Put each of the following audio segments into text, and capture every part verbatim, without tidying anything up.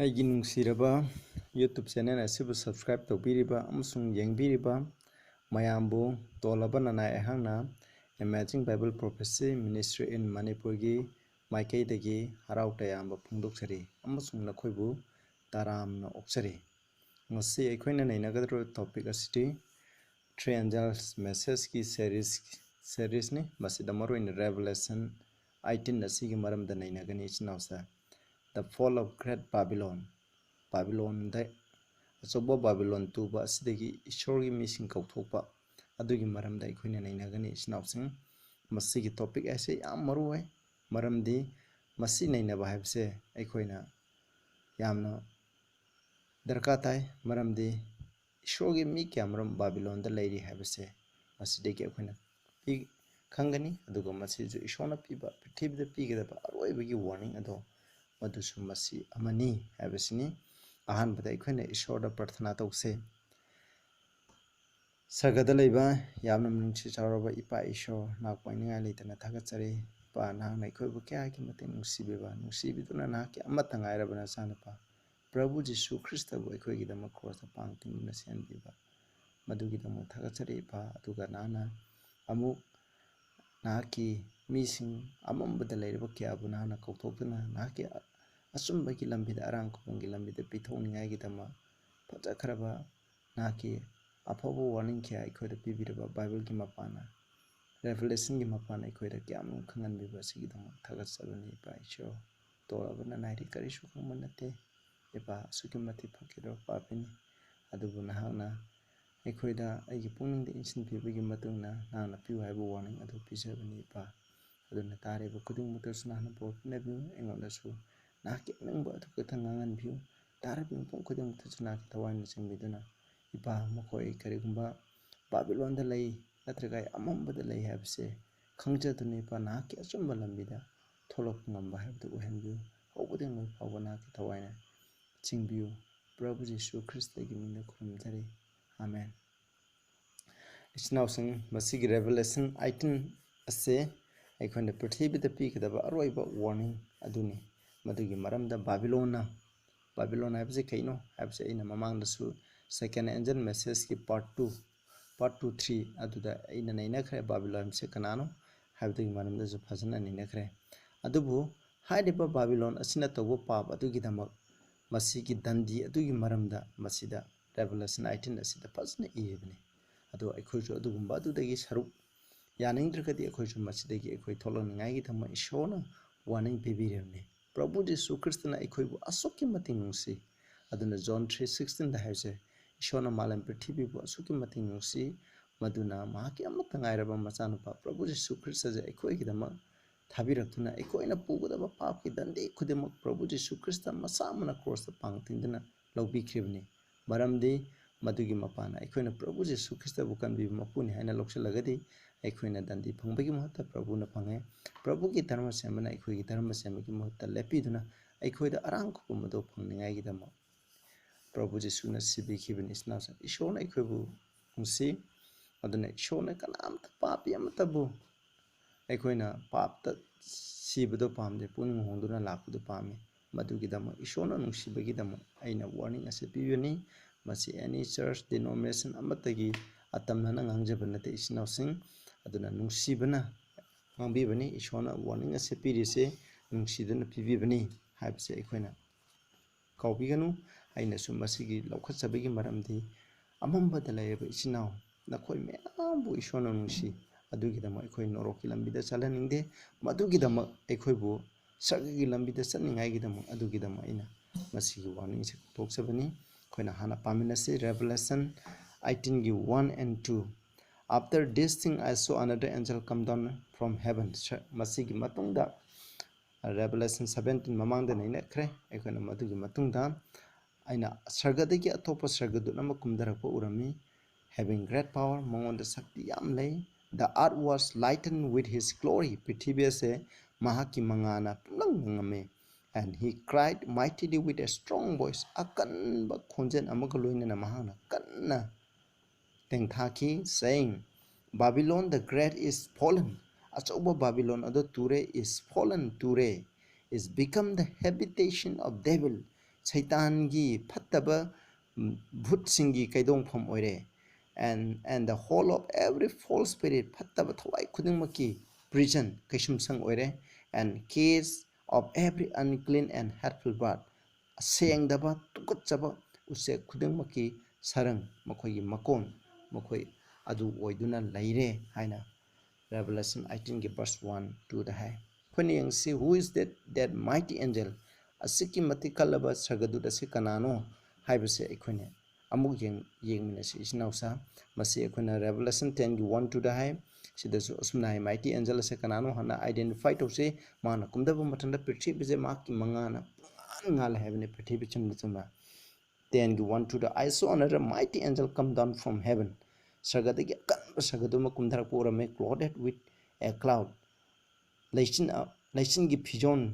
ꯑꯩꯒꯤ ꯅꯨꯡꯁꯤꯔꯕ YouTube channel ꯑꯁꯤꯕꯨ subscribe ꯇꯧꯕꯤꯔꯤꯕ ꯑꯃꯁꯨꯡ ꯌꯦꯡꯕꯤꯔꯤꯕ ꯃꯌꯥꯝꯕꯨ ꯇꯣꯜꯂꯕ ꯅꯅꯥꯏ ꯑꯩꯍꯥꯛꯅ Amazing Bible Prophecy Ministry in ꯃꯅꯤꯄꯨꯔꯒꯤ ꯃꯥꯏꯀꯩꯗꯒꯤ ꯍꯔꯥꯎ ꯇꯌꯥꯝꯕ ꯐꯣꯡꯗꯣꯛꯆꯔꯤ ꯑꯃꯁꯨꯡ ꯅꯈꯣꯏꯕꯨ ꯇꯔꯥꯝꯅ ꯑꯣꯛꯆꯔꯤ꯫ ꯉꯁꯤ ꯑꯩꯈꯣꯏꯅ ꯅꯩꯅꯒꯗꯧꯔꯤꯕ topic ꯑꯁꯤꯗꯤ Three Angels Messageꯀꯤ series, seriesꯅꯤ꯫ ꯃꯁꯤꯗ ꯃꯔꯨꯑꯣꯏꯅ Revelation eighteen ꯑꯁꯤꯒꯤ ꯃꯔꯝꯗ ꯅꯩꯅꯒꯅꯤ, ꯏꯆꯤꯟ ꯏꯅꯥꯎꯁꯦ꯫ The Fall of Great Babylon, ꯕꯥꯕꯤꯂꯣꯟꯗ, ꯑꯆꯧꯕ ꯕꯥꯕꯤꯂꯣꯟ ꯇꯨꯕ ꯑꯁꯤꯗꯒꯤ ꯏꯁꯣꯔꯒꯤ ꯃꯤꯁꯤꯡ ꯀꯧꯊꯣꯛꯄ, ꯑꯗꯨꯒꯤ ꯃꯔꯝꯗ ꯑꯩꯈꯣꯏꯅ ꯅꯩꯅꯒꯅꯤ, ꯏꯆꯤꯟ ꯏꯅꯥꯎꯁꯤꯡ꯫ ꯃꯁꯤꯒꯤ topic ꯑꯁꯤ ꯌꯥꯝ ꯃꯔꯨ ꯑꯣꯏ, ꯃꯔꯝꯗꯤ ꯃꯁꯤ ꯅꯩꯅꯕ ꯍꯥꯏꯕꯁꯦ ꯑꯩꯈꯣꯏꯅ ꯌꯥꯝꯅ ꯗꯔꯀꯥꯔ ꯇꯥꯏ, ꯃꯔꯝꯗꯤ ꯏꯁꯣꯔꯒꯤ ꯃꯤ ꯀꯌꯥꯃꯔꯨꯝ ꯕꯥꯕꯤꯂꯣꯟꯗ ꯂꯩꯔꯤ ꯍꯥꯏꯕꯁꯦ ꯃꯁꯤꯗꯒꯤ ꯑꯩꯈꯣꯏꯅ ꯄꯤ-, ꯈꯪꯒꯅꯤ꯫ ꯑꯗꯨꯒ ꯃꯁꯤꯁꯨ ꯏꯁꯣꯔꯅ ꯄꯤꯕ, ꯄ꯭ꯔꯤꯊꯤꯕꯤꯗ ꯄꯤꯒꯗꯕ ꯑꯔꯣꯏꯕꯒꯤ warning ꯑꯗꯣ ꯃꯗꯨꯁꯨ ꯃꯁꯤ ꯑꯃꯅꯤ ꯍꯥꯏꯕꯁꯤꯅꯤ꯫ ꯑꯍꯥꯟꯕꯗ ꯑꯩꯈꯣꯏꯅ ꯏꯁꯣꯔꯗ ꯄ꯭ꯔꯊꯅꯥ ꯇꯧꯁꯦ꯫ ꯁꯔꯒꯗ ꯂꯩꯕ ꯌꯥꯝꯅ ꯃꯤꯅꯨꯡꯁꯤ ꯆꯥꯎꯔꯕ ꯏꯄꯥ ꯏꯁꯣꯔ, ꯅꯍꯥꯛꯄꯨ ꯍꯥꯏꯅꯤꯡꯉꯥꯏ ꯂꯩꯇꯅ ꯊꯥꯒꯠꯆꯔꯤ꯫ ꯏꯄꯥ, ꯅꯍꯥꯛꯅ ꯑꯩꯈꯣꯏꯕꯨ ꯀꯌꯥꯒꯤ ꯃꯇꯤꯛ ꯅꯨꯡꯁꯤꯕꯤꯕ, ꯅꯨꯡꯁꯤꯕꯤꯗꯨꯅ ꯅꯍꯥꯛꯀꯤ ꯑꯃꯠꯇ ꯉꯥꯏꯔꯕ ꯅꯆꯥꯅꯨꯄꯥ ꯄ꯭ꯔꯚꯨ ꯖꯤꯁꯨ ꯈ꯭ꯔꯤꯁꯇꯕꯨ ꯑꯩꯈꯣꯏꯒꯤꯗꯃꯛ ꯀ꯭ꯔꯣꯁꯇ ꯄꯥꯡ ꯇꯤꯡꯗꯨꯅ ꯁꯤꯍꯟꯕꯤꯕ, ꯃꯗꯨꯒꯤꯗꯃꯛ ꯊꯥꯒꯠꯆꯔꯤ ꯏꯄꯥ꯫ ꯑꯗꯨꯒ ꯅꯍꯥꯛꯅ ꯑꯃꯨꯛ ꯅꯍꯥꯛꯀꯤ ꯃꯤꯁꯤꯡ ꯑꯃꯝꯕꯗ ꯂꯩꯔꯤꯕ ꯀꯌꯥꯕꯨ ꯅꯍꯥꯛꯅ ꯀꯧꯊꯣꯛꯇꯨꯅ ꯅꯍꯥꯛꯀꯤ ꯑꯆꯨꯝꯕꯒꯤ ꯂꯝꯕꯤꯗ, ꯑꯔꯥꯡ ꯈꯨꯕꯝꯒꯤ ꯂꯝꯕꯤꯗ ꯄꯤꯊꯣꯛꯅꯤꯡꯉꯥꯏꯒꯤꯗꯃꯛ ꯐꯖꯈ꯭ꯔꯕ ꯅꯍꯥꯛꯀꯤ ꯑꯐꯕ warning ꯀꯌꯥ ꯑꯩꯈꯣꯏꯗ ꯄꯤꯕꯤꯔꯕ ꯕꯥꯏꯕꯜꯒꯤ ꯃꯄꯥꯟꯅ, Revelationꯒꯤ ꯃꯄꯥꯟꯅ ꯑꯩꯈꯣꯏꯗ ꯀꯌꯥꯃꯨꯛ ꯈꯪꯍꯟꯕꯤꯕ ꯑꯁꯤꯒꯤꯗꯃꯛ ꯊꯥꯒꯠꯆꯕꯅꯤ ꯏꯄꯥ ꯏꯁꯣꯔ꯫ ꯇꯣꯜꯂꯕ ꯅꯅꯥꯏꯗꯤ ꯀꯔꯤꯁꯨ ꯈꯪꯕ ꯅꯠꯇꯦ꯫ ꯏꯄꯥ, ꯑꯁꯨꯛꯀꯤ ꯃꯇꯤꯛ ꯐꯈꯤꯗ꯭ꯔꯕ ꯄꯥꯄꯤꯅꯤ꯫ ꯑꯗꯨꯕꯨ ꯅꯍꯥꯛꯅ ꯑꯩꯈꯣꯏꯗ ꯑꯩꯒꯤ ꯄꯨꯛꯅꯤꯡꯗ ꯏꯟꯁꯤꯟꯕꯤꯕꯒꯤ ꯃꯇꯨꯡ ꯏꯟꯅ ꯅꯍꯥꯛꯅ ꯄꯤꯌꯨ ꯍꯥꯏꯕ warning ꯑꯗꯨ ꯄꯤꯖꯕꯅꯤ ꯏꯄꯥ꯫ ꯑꯗꯨꯅ ꯇꯥꯔꯤꯕ ꯈꯨꯗꯤꯡꯃꯛꯇꯁꯨ ꯅꯍꯥꯛꯅ ꯕꯣꯔ ꯄꯤꯅꯕꯤꯌꯨ꯫ ꯑꯩꯉꯣꯟꯗꯁꯨ ꯅꯍꯥꯛꯀꯤ ꯑꯅꯤꯡꯕ ꯑꯗꯨ ꯈꯛꯇ ꯉꯥꯡꯍꯟꯕꯤꯌꯨ꯫ ꯇꯥꯔꯤꯕ ꯃꯤꯄꯨꯝ ꯈꯨꯗꯤꯡꯃꯛꯇꯁꯨ ꯅꯍꯥꯛꯀꯤ ꯊꯋꯥꯏꯅ ꯆꯤꯡꯕꯤꯗꯨꯅ ꯏꯄꯥ, ꯃꯈꯣꯏ ꯀꯔꯤꯒꯨꯝꯕ ꯕꯥꯕꯤꯂꯣꯟꯗ ꯂꯩ ꯅꯠꯇ꯭ꯔꯒ ꯑꯃꯝꯕꯗ ꯂꯩ ꯍꯥꯏꯕꯁꯦ ꯈꯪꯖꯗꯨꯅ ꯏꯄꯥ, ꯅꯍꯥꯛꯀꯤ ꯑꯆꯨꯝꯕ ꯂꯝꯕꯤꯗ ꯊꯣꯛꯂꯛꯄ ꯉꯝꯕ ꯍꯥꯏꯕꯗꯨ ꯑꯣꯏꯍꯟꯕꯤꯌꯨ꯫ ꯍꯧꯕꯗꯒꯤ ꯂꯣꯏ ꯐꯥꯎꯕ ꯅꯍꯥꯛꯀꯤ ꯊꯋꯥꯏꯅ ꯆꯤꯡꯕꯤꯌꯨ꯫ ꯄ꯭ꯔꯚꯨ ꯖꯤꯁꯨ ꯈ꯭ꯔꯤꯁꯇꯒꯤ ꯃꯤꯡꯗ ꯈꯨꯔꯨꯝꯖꯔꯤ꯫ ꯑꯥꯃꯦꯟ꯫ ꯏꯆꯤꯟ ꯏꯅꯥꯎꯁꯤꯡ, ꯃꯁꯤꯒꯤ Revelation eighteen ꯑꯁꯦ ꯑꯩꯈꯣꯏꯅ ꯄ꯭ꯔꯤꯊꯤꯕꯤꯗ ꯄꯤꯒꯗꯕ ꯑꯔꯣꯏꯕ warning ꯑꯗꯨꯅꯤ꯫ ꯃꯗꯨꯒꯤ ꯃꯔꯝꯗ ꯕꯥꯕꯤꯂꯣꯟꯅ ꯕꯥꯕꯤꯂꯣꯟ ꯍꯥꯏꯕꯁꯤ ꯀꯩꯅꯣ ꯍꯥꯏꯕꯁꯦ ꯑꯩꯅ ꯃꯃꯥꯡꯗꯁꯨ Second Angel Messageꯀꯤ part two, part two, three ꯑꯗꯨꯗ ꯑꯩꯅ ꯅꯩꯅꯈ꯭ꯔꯦ꯫ ꯕꯥꯕꯤꯂꯣꯟꯁꯦ ꯀꯅꯥꯅꯣ ꯍꯥꯏꯕꯗꯨꯒꯤ ꯃꯔꯝꯗꯁꯨ ꯐꯖꯅ ꯅꯩꯅꯈ꯭ꯔꯦ꯫ ꯑꯗꯨꯕꯨ ꯍꯥꯏꯔꯤꯕ ꯕꯥꯕꯤꯂꯣꯟ ꯑꯁꯤꯅ ꯇꯧꯕ ꯄꯥꯞ ꯑꯗꯨꯒꯤꯗꯃꯛ, ꯃꯁꯤꯒꯤ ꯗꯟꯗꯤ ꯑꯗꯨꯒꯤ ꯃꯔꯝꯗ ꯃꯁꯤꯗ Revelation eighteen ꯑꯁꯤꯗ ꯐꯖꯅ ꯏꯔꯤꯕꯅꯤ꯫ ꯑꯗꯣ ꯑꯩꯈꯣꯏꯁꯨ ꯑꯗꯨꯒꯨꯝꯕ ꯑꯗꯨꯗꯒꯤ ꯁꯔꯨꯛ ꯌꯥꯅꯤꯡꯗ꯭ꯔꯒꯗꯤ ꯑꯩꯈꯣꯏꯁꯨ ꯃꯁꯤꯗꯒꯤ ꯑꯩꯈꯣꯏ ꯊꯣꯛꯂꯛꯅꯤꯡꯉꯥꯏꯒꯤꯗꯃꯛ ꯏꯁꯣꯔꯅ warning ꯄꯤꯕꯤꯔꯤꯕꯅꯤ꯫ ꯄ꯭ꯔꯚꯨ ꯖꯤꯁꯨ ꯈ꯭ꯔꯤꯁꯇꯅ ꯑꯩꯈꯣꯏꯕꯨ ꯑꯁꯨꯛꯀꯤ ꯃꯇꯤꯛ ꯅꯨꯡꯁꯤ꯫ ꯑꯗꯨꯅ John three sixteenꯗ ꯍꯥꯏꯁꯦ, ꯏꯁꯣꯔꯅ ꯃꯥꯂꯦꯝ ꯄ꯭ꯔꯤꯊꯤꯕꯤꯕꯨ ꯑꯁꯨꯛꯀꯤ ꯃꯇꯤꯛ ꯅꯨꯡꯁꯤ, ꯃꯗꯨꯅ ꯃꯍꯥꯛꯀꯤ ꯑꯃꯠꯇ ꯉꯥꯏꯔꯕ ꯃꯆꯥꯅꯨꯄꯥ ꯄ꯭ꯔꯚꯨ ꯖꯤꯁꯨ ꯈ꯭ꯔꯤꯁꯇꯁꯦ ꯑꯩꯈꯣꯏꯒꯤꯗꯃꯛ ꯊꯥꯕꯤꯔꯛꯇꯨꯅ ꯑꯩꯈꯣꯏꯅ ꯄꯨꯒꯗꯕ ꯄꯥꯞꯀꯤ ꯗꯟꯗꯤ ꯈꯨꯗꯤꯡꯃꯛ ꯄ꯭ꯔꯚꯨ ꯖꯤꯁꯨ ꯈ꯭ꯔꯤꯁꯇ ꯃꯁꯥꯃꯛꯅ crossꯇ ꯄꯥꯡ ꯇꯤꯡꯗꯨꯅ ꯂꯧꯕꯤꯈ꯭ꯔꯤꯕꯅꯤ꯫ ꯃꯔꯝꯗꯤ ꯃꯗꯨꯒꯤ ꯃꯄꯥꯟꯅ ꯑꯩꯈꯣꯏꯅ ꯄ꯭ꯔꯚꯨ ꯖꯤꯁꯨ ꯈ꯭ꯔꯤꯁꯇꯕꯨ ꯀꯟꯕꯤꯕ ꯃꯄꯨꯅꯤ ꯍꯥꯏꯅ ꯂꯧꯁꯤꯜꯂꯒꯗꯤ ꯑꯩꯈꯣꯏꯅ ꯗꯟꯗꯤ ꯐꯪꯕꯒꯤ ꯃꯍꯨꯠꯇ ꯄ꯭ꯔꯚꯨꯅ ꯐꯪꯉꯦ꯫ ꯄ꯭ꯔꯚꯨꯒꯤ ꯙꯔꯃ ꯁꯦꯝꯕꯅ ꯑꯩꯈꯣꯏꯒꯤ ꯙꯔꯃ ꯁꯦꯝꯕꯒꯤ ꯃꯍꯨꯠꯇ ꯂꯦꯞꯄꯤꯗꯨꯅ ꯑꯩꯈꯣꯏꯗ ꯑꯔꯥꯡ ꯈꯨꯕꯝ ꯑꯗꯨ ꯐꯪꯅꯤꯡꯉꯥꯏꯒꯤꯗꯃꯛ ꯄ꯭ꯔꯚꯨ ꯖꯤꯁꯨꯅ ꯁꯤꯕꯤꯈꯤꯕꯅꯤ꯫ ꯏꯆꯤꯟ ꯏꯅꯥꯎꯁꯤꯡ, ꯏꯁꯣꯔꯅ ꯑꯩꯈꯣꯏꯕꯨ ꯅꯨꯡꯁꯤ꯫ ꯑꯗꯨꯅ ꯏꯁꯣꯔꯅ ꯀꯅꯥꯝꯇ ꯄꯥꯄꯤ ꯑꯃꯠꯇꯕꯨ ꯑꯩꯈꯣꯏꯅ ꯄꯥꯞꯇ ꯁꯤꯕꯗꯣ ꯄꯥꯝꯗꯦ, ꯄꯨꯛꯅꯤꯡ ꯍꯣꯡꯗꯨꯅ ꯂꯥꯛꯄꯗꯨ ꯄꯥꯝꯃꯤ꯫ ꯃꯗꯨꯒꯤꯗꯃꯛ ꯏꯁꯣꯔꯅ ꯅꯨꯡꯁꯤꯕꯒꯤꯗꯃꯛ ꯑꯩꯅ warning ꯑꯁꯤ ꯄꯤꯕꯅꯤ꯫ ꯃꯁꯤ any church denomination ꯑꯃꯠꯇꯒꯤ ꯑꯇꯝꯅꯅ ꯉꯥꯡꯖꯕ ꯅꯠꯇꯦ, ꯏꯆꯤꯟ ꯏꯅꯥꯎꯁꯤꯡ꯫ ꯑꯗꯨꯅ ꯅꯨꯡꯁꯤꯕꯅ ꯉꯥꯡꯕꯤꯕꯅꯤ꯫ ꯏꯁꯣꯔꯅ warning ꯑꯁꯤ ꯄꯤꯔꯤꯁꯦ ꯅꯨꯡꯁꯤꯗꯨꯅ ꯄꯤꯕꯤꯕꯅꯤ ꯍꯥꯏꯕꯁꯦ ꯑꯩꯈꯣꯏꯅ ꯀꯥꯎꯕꯤꯒꯅꯨ꯫ ꯑꯩꯅꯁꯨ ꯃꯁꯤꯒꯤ ꯂꯧꯈꯠꯆꯕꯒꯤ ꯃꯔꯝꯗꯤ ꯑꯃꯝꯕꯗ ꯂꯩꯔꯕ ꯏꯆꯤꯟ ꯏꯅꯥꯎ ꯅꯈꯣꯏ ꯃꯌꯥꯝꯕꯨ ꯏꯁꯣꯔꯅ ꯅꯨꯡꯁꯤ꯫ ꯑꯗꯨꯒꯤꯗꯃꯛ ꯑꯩꯈꯣꯏ ꯅꯣꯔꯣꯛꯀꯤ ꯂꯝꯕꯤꯗ ꯆꯠꯍꯟꯅꯤꯡꯗꯦ꯫ ꯃꯗꯨꯒꯤꯗꯃꯛ ꯑꯩꯈꯣꯏꯕꯨ ꯁꯔꯒꯒꯤ ꯂꯝꯕꯤꯗ ꯆꯠꯅꯤꯡꯉꯥꯏꯒꯤꯗꯃꯛ, ꯑꯗꯨꯒꯤꯗꯃꯛ ꯑꯩꯅ ꯃꯁꯤꯒꯤ warningꯁꯦ ꯀꯥꯎꯊꯣꯛꯆꯕꯅꯤ꯫ ꯑꯩꯈꯣꯏꯅ ꯍꯥꯟꯅ ꯄꯥꯃꯤꯟꯅꯁꯤ꯫ Revelation eighteenꯒꯤ one and two. "After this thing I saw another angel come down from heaven." ꯁ-, ꯃꯁꯤꯒꯤ ꯃꯇꯨꯡꯗ, Revelation seventeen ꯃꯃꯥꯡꯗ ꯅꯩꯅꯈ꯭ꯔꯦ ꯑꯩꯈꯣꯏꯅ꯫ ꯃꯗꯨꯒꯤ ꯃꯇꯨꯡꯗ ꯑꯩꯅ ꯁꯔꯒꯗꯒꯤ ꯑꯇꯣꯞꯄ ꯁꯔꯒꯗꯨꯠ ꯑꯃ ꯀꯨꯝꯊꯔꯛꯄ ꯎꯔꯝꯃꯤ, having great power, ꯃꯉꯣꯟꯗ ꯁꯛꯇꯤ ꯌꯥꯝ ꯂꯩ꯫ "The earth was lightened with his glory." ꯄ꯭ꯔꯤꯊꯤꯕꯤ ꯑꯁꯦ ꯃꯍꯥꯛꯀꯤ ꯃꯉꯥꯅ ꯄꯨꯝꯂꯪ ꯂꯪꯉꯝꯃꯤ꯫ "And he cried mightily with a strong voice." ꯑꯀꯟꯕ ꯈꯣꯟꯖꯦꯜ ꯑꯃꯒ ꯂꯣꯏꯅꯅ ꯃꯍꯥꯛꯅ ꯀꯟꯅ ꯇꯦꯡꯊꯥꯈꯤ, saying, "Babylon the Great is fallen." ꯑꯆꯧꯕ ꯕꯥꯕꯤꯂꯣꯟ ꯑꯗꯨ ꯇꯨꯔꯦ, is fallen, ꯇꯨꯔꯦ, is become the habitation of devil. ꯁꯩꯇꯥꯟꯒꯤ ꯐꯠꯇꯕ, ꯎꯝ, ꯚꯨꯠꯁꯤꯡꯒꯤ ꯀꯩꯗꯣꯡꯐꯝ ꯑꯣꯏꯔꯦ꯫ And, and the hole of every false spirit, ꯐꯠꯇꯕ ꯊꯋꯥꯏ ꯈꯨꯗꯤꯡꯃꯛꯀꯤ prison, ꯀꯩꯁꯨꯝꯁꯪ ꯑꯣꯏꯔꯦ꯫ And cage of every unclean and hateful bird, ꯑꯁꯦꯡꯗꯕ, ꯇꯨꯀꯠꯆꯕ ꯎꯆꯦꯛ ꯈꯨꯗꯤꯡꯃꯛꯀꯤ ꯁꯔꯪ, ꯃꯈꯣꯏꯒꯤ ꯃꯀꯣꯟ, ꯃꯈꯣꯏ ꯑꯗꯨ ꯑꯣꯏꯗꯨꯅ ꯂꯩꯔꯦ ꯍꯥꯏꯅ Revelation eighteenꯒꯤ verse one, twoꯗ ꯍꯥꯏ꯫ ꯑꯩꯈꯣꯏꯅ ꯌꯦꯡꯁꯤ, "Who is that, that mighty angel?" ꯑꯁꯨꯛꯀꯤ ꯃꯇꯤꯛ ꯀꯜꯂꯕ ꯁꯔꯒꯗꯨꯠ ꯑꯁꯤ ꯀꯅꯥꯅꯣ ꯍꯥꯏꯕꯁꯦ ꯑꯩꯈꯣꯏꯅ ꯑꯃꯨꯛ ꯌꯦꯡ-, ꯌꯦꯡꯃꯤꯟꯅꯁꯤ, ꯏꯆꯤꯟ ꯏꯅꯥꯎꯁꯥ꯫ ꯃꯁꯤ ꯑꯩꯈꯣꯏꯅ Revelation tenꯒꯤ one, twoꯗ ꯍꯥꯏ꯫ ꯁꯤꯗꯁꯨ ꯑꯁꯨꯝꯅ ꯍꯥꯏ, "Mighty angel ꯑꯁꯤ ꯀꯅꯥꯅꯣ ꯍꯥꯟꯅ identify ꯇꯧꯁꯤ꯫ ꯃꯥꯅ ꯀꯨꯝꯊꯕ ꯃꯇꯝꯗ ꯄ꯭ꯔꯤꯊꯤꯕꯤꯁꯦ ꯃꯍꯥꯛꯀꯤ ꯃꯉꯥꯅ ꯄꯨꯡꯉꯥꯟ ꯉꯥꯜꯂꯦ ꯍꯥꯏꯕꯅꯤ, ꯄ꯭ꯔꯤꯊꯤꯕꯤ ꯆꯨꯝꯅ ꯆꯨꯝꯅ." Tenꯒꯤ one, twoꯗ, "I saw another mighty angel come down from heaven." ꯁꯔꯒꯗꯒꯤ ꯑꯀꯟꯕ ꯁꯔꯒꯗꯨ ꯑꯃ ꯀꯨꯝꯊꯔꯛꯄ ꯎꯔꯝꯃꯤ, "clothed with a cloud." ꯂꯩꯆꯤꯟ, ꯂꯩꯆꯤꯟꯒꯤ ꯐꯤꯖꯣꯜ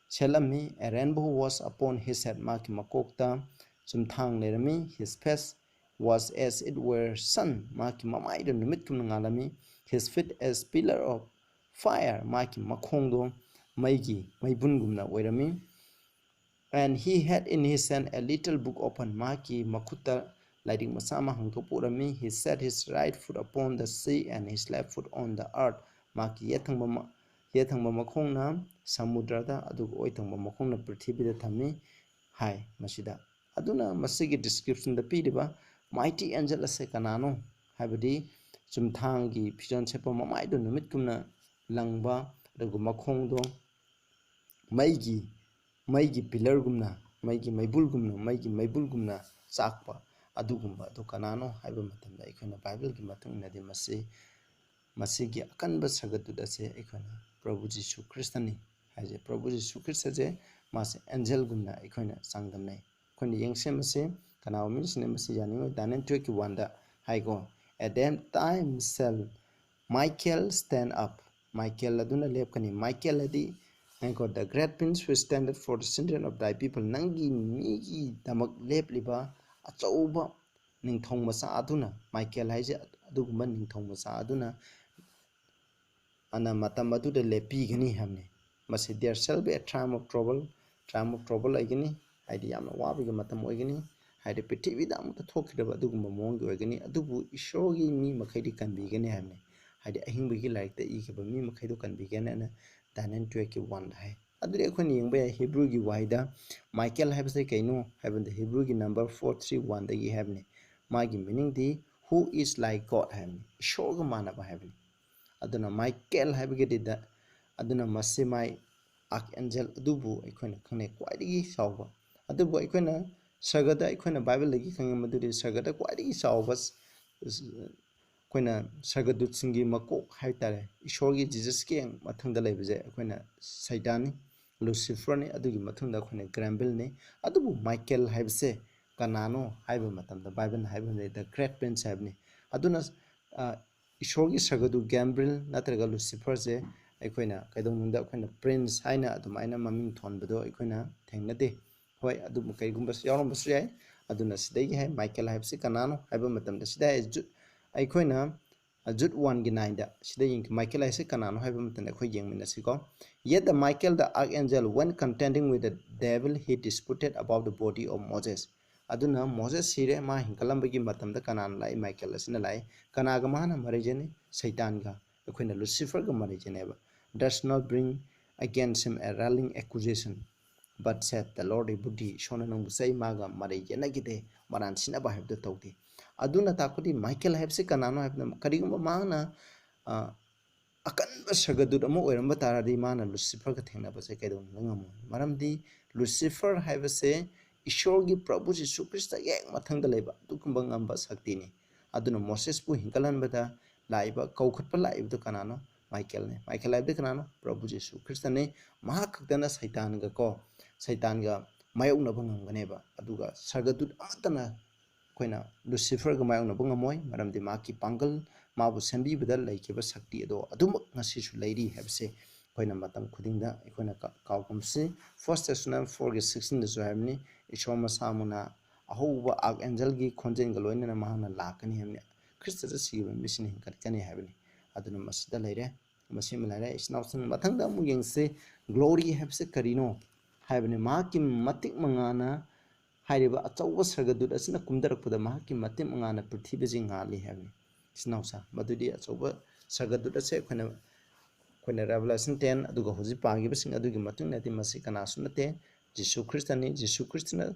ꯁꯦꯠꯂꯝꯃꯤ꯫ "A rainbow was upon his head." ꯃꯍꯥꯛꯀꯤ ꯃꯀꯣꯛꯇ ꯆꯨꯝꯊꯥꯡ ꯂꯩꯔꯝꯃꯤ꯫ "His face was as it were sun." ꯃꯍꯥꯛꯀꯤ ꯃꯃꯥꯏꯗ ꯅꯨꯃꯤꯠꯀꯨꯝꯅ ꯉꯥꯜꯂꯝꯃꯤ꯫ "His feet as pillar of fire." ꯃꯍꯥꯛꯀꯤ ꯃꯈꯣꯡꯗꯣ ꯃꯩꯒꯤ ꯃꯩꯕꯨꯟꯒꯨꯝꯅ ꯑꯣꯏꯔꯝꯃꯤ꯫ "And he had in his hand a little book open." ꯃꯍꯥꯛꯀꯤ ꯃꯈꯨꯠꯇ ꯂꯥꯏꯔꯤꯛ ꯃꯆꯥ ꯑꯃ ꯍꯥꯡꯗꯣꯛꯄ ꯎꯔꯝꯃꯤ꯫ "He set his right foot upon the sea and his left foot on the earth." ꯃꯍꯥꯛꯀꯤ ꯌꯦꯠ ꯊꯪꯕ ꯃ-, ꯌꯦꯠ ꯊꯪꯕ ꯃꯈꯣꯡꯅ ꯁꯃꯨꯗ꯭ꯔꯗ, ꯑꯗꯨꯒ ꯑꯣꯏ ꯊꯪꯕ ꯃꯈꯣꯡꯅ ꯄ꯭ꯔꯤꯊꯤꯕꯤꯗ ꯊꯝꯃꯤ ꯍꯥꯏ ꯃꯁꯤꯗ꯫ ꯑꯗꯨꯅ ꯃꯁꯤꯒꯤ descriptionꯗ ꯄꯤꯔꯤꯕ mighty angel ꯑꯁꯦ ꯀꯅꯥꯅꯣ? ꯍꯥꯏꯕꯗꯤ ꯆꯨꯝꯊꯥꯡꯒꯤ ꯐꯤꯖꯣꯜ ꯁꯦꯠꯄ, ꯃꯃꯥꯏꯗꯨ ꯅꯨꯃꯤꯠꯀꯨꯝꯅ ꯂꯪꯕ, ꯑꯗꯨꯒ ꯃꯈꯣꯡꯗꯣ ꯃꯩꯒꯤ, ꯃꯩꯒꯤ pillarꯒꯨꯝꯅ, ꯃꯩꯒꯤ ꯃꯩꯕꯨꯜꯒꯨꯝꯅ, ꯃꯩꯒꯤ ꯃꯩꯕꯨꯜꯒꯨꯝꯅ ꯆꯥꯛꯄ ꯑꯗꯨꯒꯨꯝꯕ ꯑꯗꯨ ꯀꯅꯥꯅꯣ ꯍꯥꯏꯕ ꯃꯇꯝꯗ ꯑꯩꯈꯣꯏꯅ ꯕꯥꯏꯕꯜꯒꯤ ꯃꯇꯨꯡ ꯏꯟꯅꯗꯤ ꯃꯁꯤ, ꯃꯁꯤꯒꯤ ꯑꯀꯟꯕ ꯁꯔꯒꯗꯨꯠ ꯑꯁꯦ ꯑꯩꯈꯣꯏꯅ ꯄ꯭ꯔꯚꯨ ꯖꯤꯁꯨ ꯈ꯭ꯔꯤꯁꯇꯅꯤ ꯍꯥꯏꯖꯩ꯫ ꯄ꯭ꯔꯚꯨ ꯖꯤꯁꯨ ꯈ꯭ꯔꯤꯁꯇꯁꯦ ꯃꯥꯁꯦ angelꯒꯨꯝꯅ ꯑꯩꯈꯣꯏꯅ ꯆꯥꯡꯗꯝꯅꯩ꯫ ꯑꯩꯈꯣꯏꯅ ꯌꯦꯡꯁꯦ ꯃꯁꯤ ꯀꯅꯥꯒꯨꯝꯕ ꯃꯤꯁꯤꯡꯅ ꯃꯁꯤ ꯌꯥꯅꯤꯡꯉꯣꯏ꯫ Daniel twelveꯀꯤ oneꯗ ꯍꯥꯏꯀꯣ, "At that time shall Michael stand up." Michael ꯑꯗꯨꯅ ꯂꯦꯞꯀꯅꯤ꯫ ꯃꯥꯏꯀꯦꯜ ꯑꯗꯤ, ꯉꯥꯏꯈꯣ, "The great prince who standeth for the children of thy people." ꯅꯪꯒꯤ ꯃꯤꯒꯤꯗꯃꯛ ꯂꯦꯞꯂꯤꯕ ꯑꯆꯧꯕ ꯅꯤꯡꯊꯧ ꯃꯆꯥ ꯑꯗꯨꯅ, ꯃꯥꯏꯀꯦꯜ ꯍꯥꯏꯁꯦ ꯑꯗꯨꯒꯨꯝꯕ ꯅꯤꯡꯊꯧ ꯃꯆꯥ ꯑꯗꯨꯅ ꯑꯅ ꯃꯇꯝ ꯑꯗꯨꯗ ꯂꯦꯞꯄꯤꯒꯅꯤ ꯍꯥꯏꯕꯅꯤ꯫ ꯃꯁꯤ, "There shall be a time of trouble." Time of trouble ꯂꯩꯒꯅꯤ꯫ ꯍꯥꯏꯗꯤ ꯌꯥꯝꯅ ꯋꯥꯕꯒꯤ ꯃꯇꯝ ꯑꯣꯏꯒꯅꯤ꯫ ꯍꯥꯏꯗꯤ ꯄ꯭ꯔꯤꯊꯤꯕꯤꯗ ꯑꯃꯨꯛꯇ ꯊꯣꯛꯈꯤꯗ꯭ꯔꯕ ꯑꯗꯨꯒꯨꯝꯕ ꯃꯑꯣꯡꯒꯤ ꯑꯣꯏꯒꯅꯤ꯫ ꯑꯗꯨꯕꯨ ꯏꯁꯣꯔꯒꯤ ꯃꯤ ꯃꯈꯩꯗꯤ ꯀꯟꯕꯤꯒꯅꯤ ꯍꯥꯏꯕꯅꯤ꯫ ꯍꯥꯏꯗꯤ ꯑꯍꯤꯡꯕꯒꯤ ꯂꯥꯏꯔꯤꯛꯇ ꯏꯈꯤꯕ ꯃꯤ ꯃꯈꯩꯗꯣ ꯀꯟꯕꯤꯒꯅꯤ ꯍꯥꯏꯅ ꯗꯥꯅꯤꯌꯦꯜ twelveꯀꯤ oneꯗ ꯍꯥꯏ꯫ ꯑꯗꯨꯗꯤ ꯑꯩꯈꯣꯏꯅ ꯌꯦꯡꯕ ꯌꯥꯏ, ꯍꯤꯕ꯭ꯔꯨꯒꯤ ꯋꯥꯍꯩꯗ ꯃꯥꯏꯀꯦꯜ ꯍꯥꯏꯕꯁꯦ ꯀꯩꯅꯣ ꯍꯥꯏꯕꯗ, ꯍꯤꯕ꯭ꯔꯨꯒꯤ number four three oneꯗꯒꯤ ꯍꯥꯏꯕꯅꯤ꯫ ꯃꯥꯒꯤ meaningꯗꯤ "Who is like God" ꯍꯥꯏꯕꯅꯤ, ꯏꯁꯣꯔꯒ ꯃꯥꯟꯅꯕ ꯍꯥꯏꯕꯅꯤ꯫ ꯑꯗꯨꯅ ꯃꯥꯏꯀꯦꯜ ꯍꯥꯏꯕꯒꯤꯗꯨꯗ, ꯑꯗꯨꯅ ꯃꯁꯤ ꯃꯥꯏ archangel ꯑꯗꯨꯕꯨ ꯑꯩꯈꯣꯏꯅ ꯈꯪꯅꯩ ꯈ꯭ꯋꯥꯏꯗꯒꯤ ꯆꯥꯎꯕ꯫ ꯑꯗꯨꯕꯨ ꯑꯩꯈꯣꯏꯅ ꯁꯔꯒꯗ, ꯑꯩꯈꯣꯏꯅ ꯕꯥꯏꯕꯜꯗꯒꯤ ꯈꯪꯉꯤ ꯃꯗꯨꯗꯤ ꯁꯔꯒꯗ ꯈ꯭ꯋꯥꯏꯗꯒꯤ ꯆꯥꯎꯕ, ꯑꯩꯈꯣꯏꯅ ꯁꯔꯒꯗꯨꯠꯁꯤꯡꯒꯤ ꯃꯀꯣꯛ ꯍꯥꯏ ꯇꯥꯔꯦ, ꯏꯁꯣꯔꯒꯤ ꯖꯤꯖꯁꯀꯤ ꯃꯊꯪꯗ ꯂꯩꯕꯁꯦ ꯑꯩꯈꯣꯏꯅ ꯁꯩꯇꯥꯟꯅꯤ, ꯂꯨꯁꯤꯐꯔꯅꯤ, ꯑꯗꯨꯒꯤ ꯃꯊꯪꯗ ꯑꯩꯈꯣꯏꯅ ꯒ꯭ꯔꯦꯝꯕꯤꯜꯅꯤ꯫ ꯑꯗꯨꯕꯨ ꯃꯥꯏꯀꯦꯜ ꯍꯥꯏꯕꯁꯦ ꯀꯅꯥꯅꯣ ꯍꯥꯏꯕ ꯃꯇꯝꯗ ꯕꯥꯏꯕꯜꯅ ꯍꯥꯏꯕ ꯃꯇꯝꯗ "The Great Prince" ꯍꯥꯏꯕꯅꯤ꯫ ꯑꯗꯨꯅ, ꯑ, ꯏꯁꯣꯔꯒꯤ ꯁꯔꯒꯗꯨ ꯒ꯭ꯔꯦꯝꯕꯤꯜ ꯅꯠꯇ꯭ꯔꯒ ꯂꯨꯁꯤꯐꯔꯁꯦ ꯑꯩꯈꯣꯏꯅ ꯀꯩꯗꯧꯅꯨꯡꯗ ꯑꯩꯈꯣꯏꯅ prince ꯍꯥꯏꯅ ꯑꯗꯨꯃꯥꯏꯅ ꯃꯃꯤꯡ ꯊꯣꯟꯕꯗꯣ ꯑꯩꯈꯣꯏꯅ ꯊꯦꯡꯅꯗꯦ꯫ ꯍꯣꯏ, ꯑꯗꯨꯕꯨ ꯀꯔꯤꯒꯨꯝꯕꯁꯨ ꯌꯥꯎꯔꯝꯕꯁꯨ ꯌꯥꯏ꯫ ꯑꯗꯨꯅ ꯁꯤꯗꯒꯤ ꯍꯥꯏ, ꯃꯥꯏꯀꯦꯜ ꯍꯥꯏꯕꯁꯤ ꯀꯅꯥꯅꯣ ꯍꯥꯏꯕ ꯃꯇꯝꯗ, ꯁꯤꯗ ꯍꯥꯏ, ꯖꯨꯠ, ꯑꯩꯈꯣꯏꯅ, ꯑ, Jude oneꯒꯤ nineꯗ ꯁꯤꯗ ꯌꯦꯡ-, ꯃꯥꯏꯀꯦꯜ ꯍꯥꯏꯁꯦ ꯀꯅꯥꯅꯣ ꯍꯥꯏꯕ ꯃꯇꯝꯗ ꯑꯩꯈꯣꯏ ꯌꯦꯡꯃꯤꯟꯅꯁꯤꯀꯣ꯫ "Yet the Michael, the archangel, when contending with the devil, he disputed about the body of Moses." ꯑꯗꯨꯅ ꯃꯣꯁꯦꯁ ꯁꯤꯔꯦ, ꯃꯥ ꯍꯤꯡꯒꯠꯂꯝꯕꯒꯤ ꯃꯇꯝꯗ ꯀꯅꯥꯅ ꯂꯥꯛꯏ? ꯃꯥꯏꯀꯦꯜ ꯑꯁꯤꯅ ꯂꯥꯛꯏ꯫ ꯀꯅꯥꯒ ꯃꯥꯅ ꯃꯔꯩ ꯌꯦꯠꯅꯩ? ꯁꯩꯇꯥꯟꯒ, ꯑꯩꯈꯣꯏꯅ ꯂꯨꯁꯤꯐꯔꯒ ꯃꯔꯩ ꯌꯦꯠꯅꯩꯕ꯫ "Does not bring against him a railing accusation, but said, 'The Lord rebuked thee.'" ꯏꯁꯣꯔꯅ ꯅꯪꯕꯨ ꯆꯩ, ꯃꯥꯒ ꯃꯔꯩ ꯌꯦꯠꯅꯈꯤꯗꯦ, ꯃꯔꯥꯟ ꯁꯤꯟꯅꯕ ꯍꯥꯏꯕꯗꯨ ꯇꯧꯗꯦ꯫ ꯑꯗꯨꯅ ꯇꯥꯛꯄꯗꯤ ꯃꯥꯏꯀꯦꯜ ꯍꯥꯏꯕꯁꯤ ꯀꯅꯥꯅꯣ ꯍꯥꯏꯕꯗ, ꯀꯔꯤꯒꯨꯝꯕ ꯃꯍꯥꯛꯅ, ꯑ, ꯑꯀꯟꯕ ꯁꯔꯒꯗꯨꯠ ꯑꯃ ꯑꯣꯏꯔꯝꯕ ꯇꯥꯔꯗꯤ ꯃꯥꯅ ꯂꯨꯁꯤꯐꯔꯒ ꯊꯦꯡꯅꯕꯁꯦ ꯀꯩꯗꯧꯅꯨꯡꯗ ꯉꯝꯃꯣꯏ꯫ ꯃꯔꯝꯗꯤ ꯂꯨꯁꯤꯐꯔ ꯍꯥꯏꯕꯁꯦ ꯏꯁꯣꯔꯒꯤ ꯄ꯭ꯔꯚꯨ ꯖꯤꯁꯨ ꯈ꯭ꯔꯤꯁꯇꯒꯤ ꯍꯦꯛ ꯃꯊꯪꯗ ꯂꯩꯕ ꯑꯗꯨꯒꯨꯝꯕ ꯉꯝꯕ ꯁꯛꯇꯤꯅꯤ꯫ ꯑꯗꯨꯅ ꯃꯣꯁꯦꯁꯄꯨ ꯍꯤꯡꯒꯠꯍꯟꯕꯗ ꯂꯥꯛꯏꯕ, ꯀꯧꯈꯠꯄ ꯂꯥꯛꯏꯕꯗꯨ ꯀꯅꯥꯅꯣ? ꯃꯥꯏꯀꯦꯜꯅꯤ꯫ ꯃꯥꯏꯀꯦꯜ ꯍꯥꯏꯕꯗꯤ ꯀꯅꯥꯅꯣ? ꯄ꯭ꯔꯚꯨ ꯖꯤꯁꯨ ꯈ꯭ꯔꯤꯁꯇꯅꯤ꯫ ꯃꯍꯥꯛ ꯈꯛꯇꯅ ꯁꯩꯇꯥꯟꯒ ꯀꯣ, ꯁꯩꯇꯥꯟꯒ ꯃꯥꯌꯣꯛꯅꯕ ꯉꯝꯒꯅꯦꯕ꯫ ꯑꯗꯨꯒ ꯁꯔꯒꯗꯨꯠ ꯑꯃꯠꯇꯅ ꯑꯩꯈꯣꯏꯅ ꯂꯨꯁꯤꯐꯔꯒ ꯃꯥꯌꯣꯛꯅꯕ ꯉꯝꯃꯣꯏ, ꯃꯔꯝꯗꯤ ꯃꯍꯥꯛꯀꯤ ꯄꯥꯡꯒꯜ, ꯃꯥꯕꯨ ꯁꯦꯝꯕꯤꯕꯗ ꯂꯩꯈꯤꯕ ꯁꯛꯇꯤ ꯑꯗꯣ ꯑꯗꯨꯃꯛ ꯉꯁꯤꯁꯨ ꯂꯩꯔꯤ ꯍꯥꯏꯕꯁꯦ ꯑꯩꯈꯣꯏꯅ ꯃꯇꯝ ꯈꯨꯗꯤꯡꯗ ꯑꯩꯈꯣꯏꯅ ꯀꯥ-, ꯀꯥꯎꯒꯨꯝꯁꯤ꯫ First Thessalonians fourꯒꯤ sixteenꯗꯁꯨ ꯍꯥꯏꯕꯅꯤ, ꯏꯁꯣꯔ ꯃꯁꯥꯃꯛꯅ ꯑꯍꯧꯕ ꯑꯥꯔꯛ ꯑꯦꯟꯖꯦꯜꯒꯤ ꯈꯣꯟꯖꯦꯜꯒ ꯂꯣꯏꯅꯅ ꯃꯍꯥꯛꯅ ꯂꯥꯛꯀꯅꯤ ꯍꯥꯏꯕꯅꯤ, ꯈ꯭ꯔꯤꯁꯇꯗ ꯁꯤꯈꯤꯕ ꯃꯤꯁꯤꯡ ꯍꯤꯡꯒꯠꯀꯅꯤ ꯍꯥꯏꯕꯅꯤ꯫ ꯑꯗꯨꯅ ꯃꯁꯤꯗ ꯂꯩꯔꯦ, ꯃꯁꯤꯃ ꯂꯩꯔꯦ꯫ ꯏꯆꯤꯟ ꯏꯅꯥꯎꯁꯤꯡ, ꯃꯊꯪꯗ ꯑꯃꯨꯛ ꯌꯦꯡꯁꯤ, ꯒ꯭ꯂꯣꯔꯤ ꯍꯥꯏꯕꯁꯤ ꯀꯔꯤꯅꯣ? ꯍꯥꯏꯕꯅꯤ꯫ ꯃꯍꯥꯛꯀꯤ ꯃꯇꯤꯛ ꯃꯉꯥꯅ, ꯍꯥꯏꯔꯤꯕ ꯑꯆꯧꯕ ꯁꯔꯒꯗꯨꯠ ꯑꯁꯤꯅ ꯀꯨꯝꯊꯔꯛꯄꯗ ꯃꯍꯥꯛꯀꯤ ꯃꯇꯤꯛ ꯃꯉꯥꯅ ꯄ꯭ꯔꯤꯊꯤꯕꯤꯁꯤ ꯉꯥꯜꯂꯤ ꯍꯥꯏꯕꯅꯤ꯫ ꯏꯆꯤꯟ ꯏꯅꯥꯎꯁꯥ, ꯃꯗꯨꯗꯤ ꯑꯆꯧꯕ ꯁꯔꯒꯗꯨꯠ ꯑꯁꯦ ꯑꯩꯈꯣꯏꯅ, ꯑꯩꯈꯣꯏꯅ Revelation ten ꯑꯗꯨꯒ ꯍꯧꯖꯤꯛ ꯄꯥꯈꯤꯕꯁꯤꯡ ꯑꯗꯨꯒꯤ ꯃꯇꯨꯡ ꯏꯟꯅꯗꯤ ꯃꯁꯤ ꯀꯅꯥꯁꯨ ꯅꯠꯇꯦ, ꯖꯤꯁꯨ ꯈ꯭ꯔꯤꯁꯇꯅꯤ꯫ ꯖꯤꯁꯨ ꯈ꯭ꯔꯤꯁꯇꯅ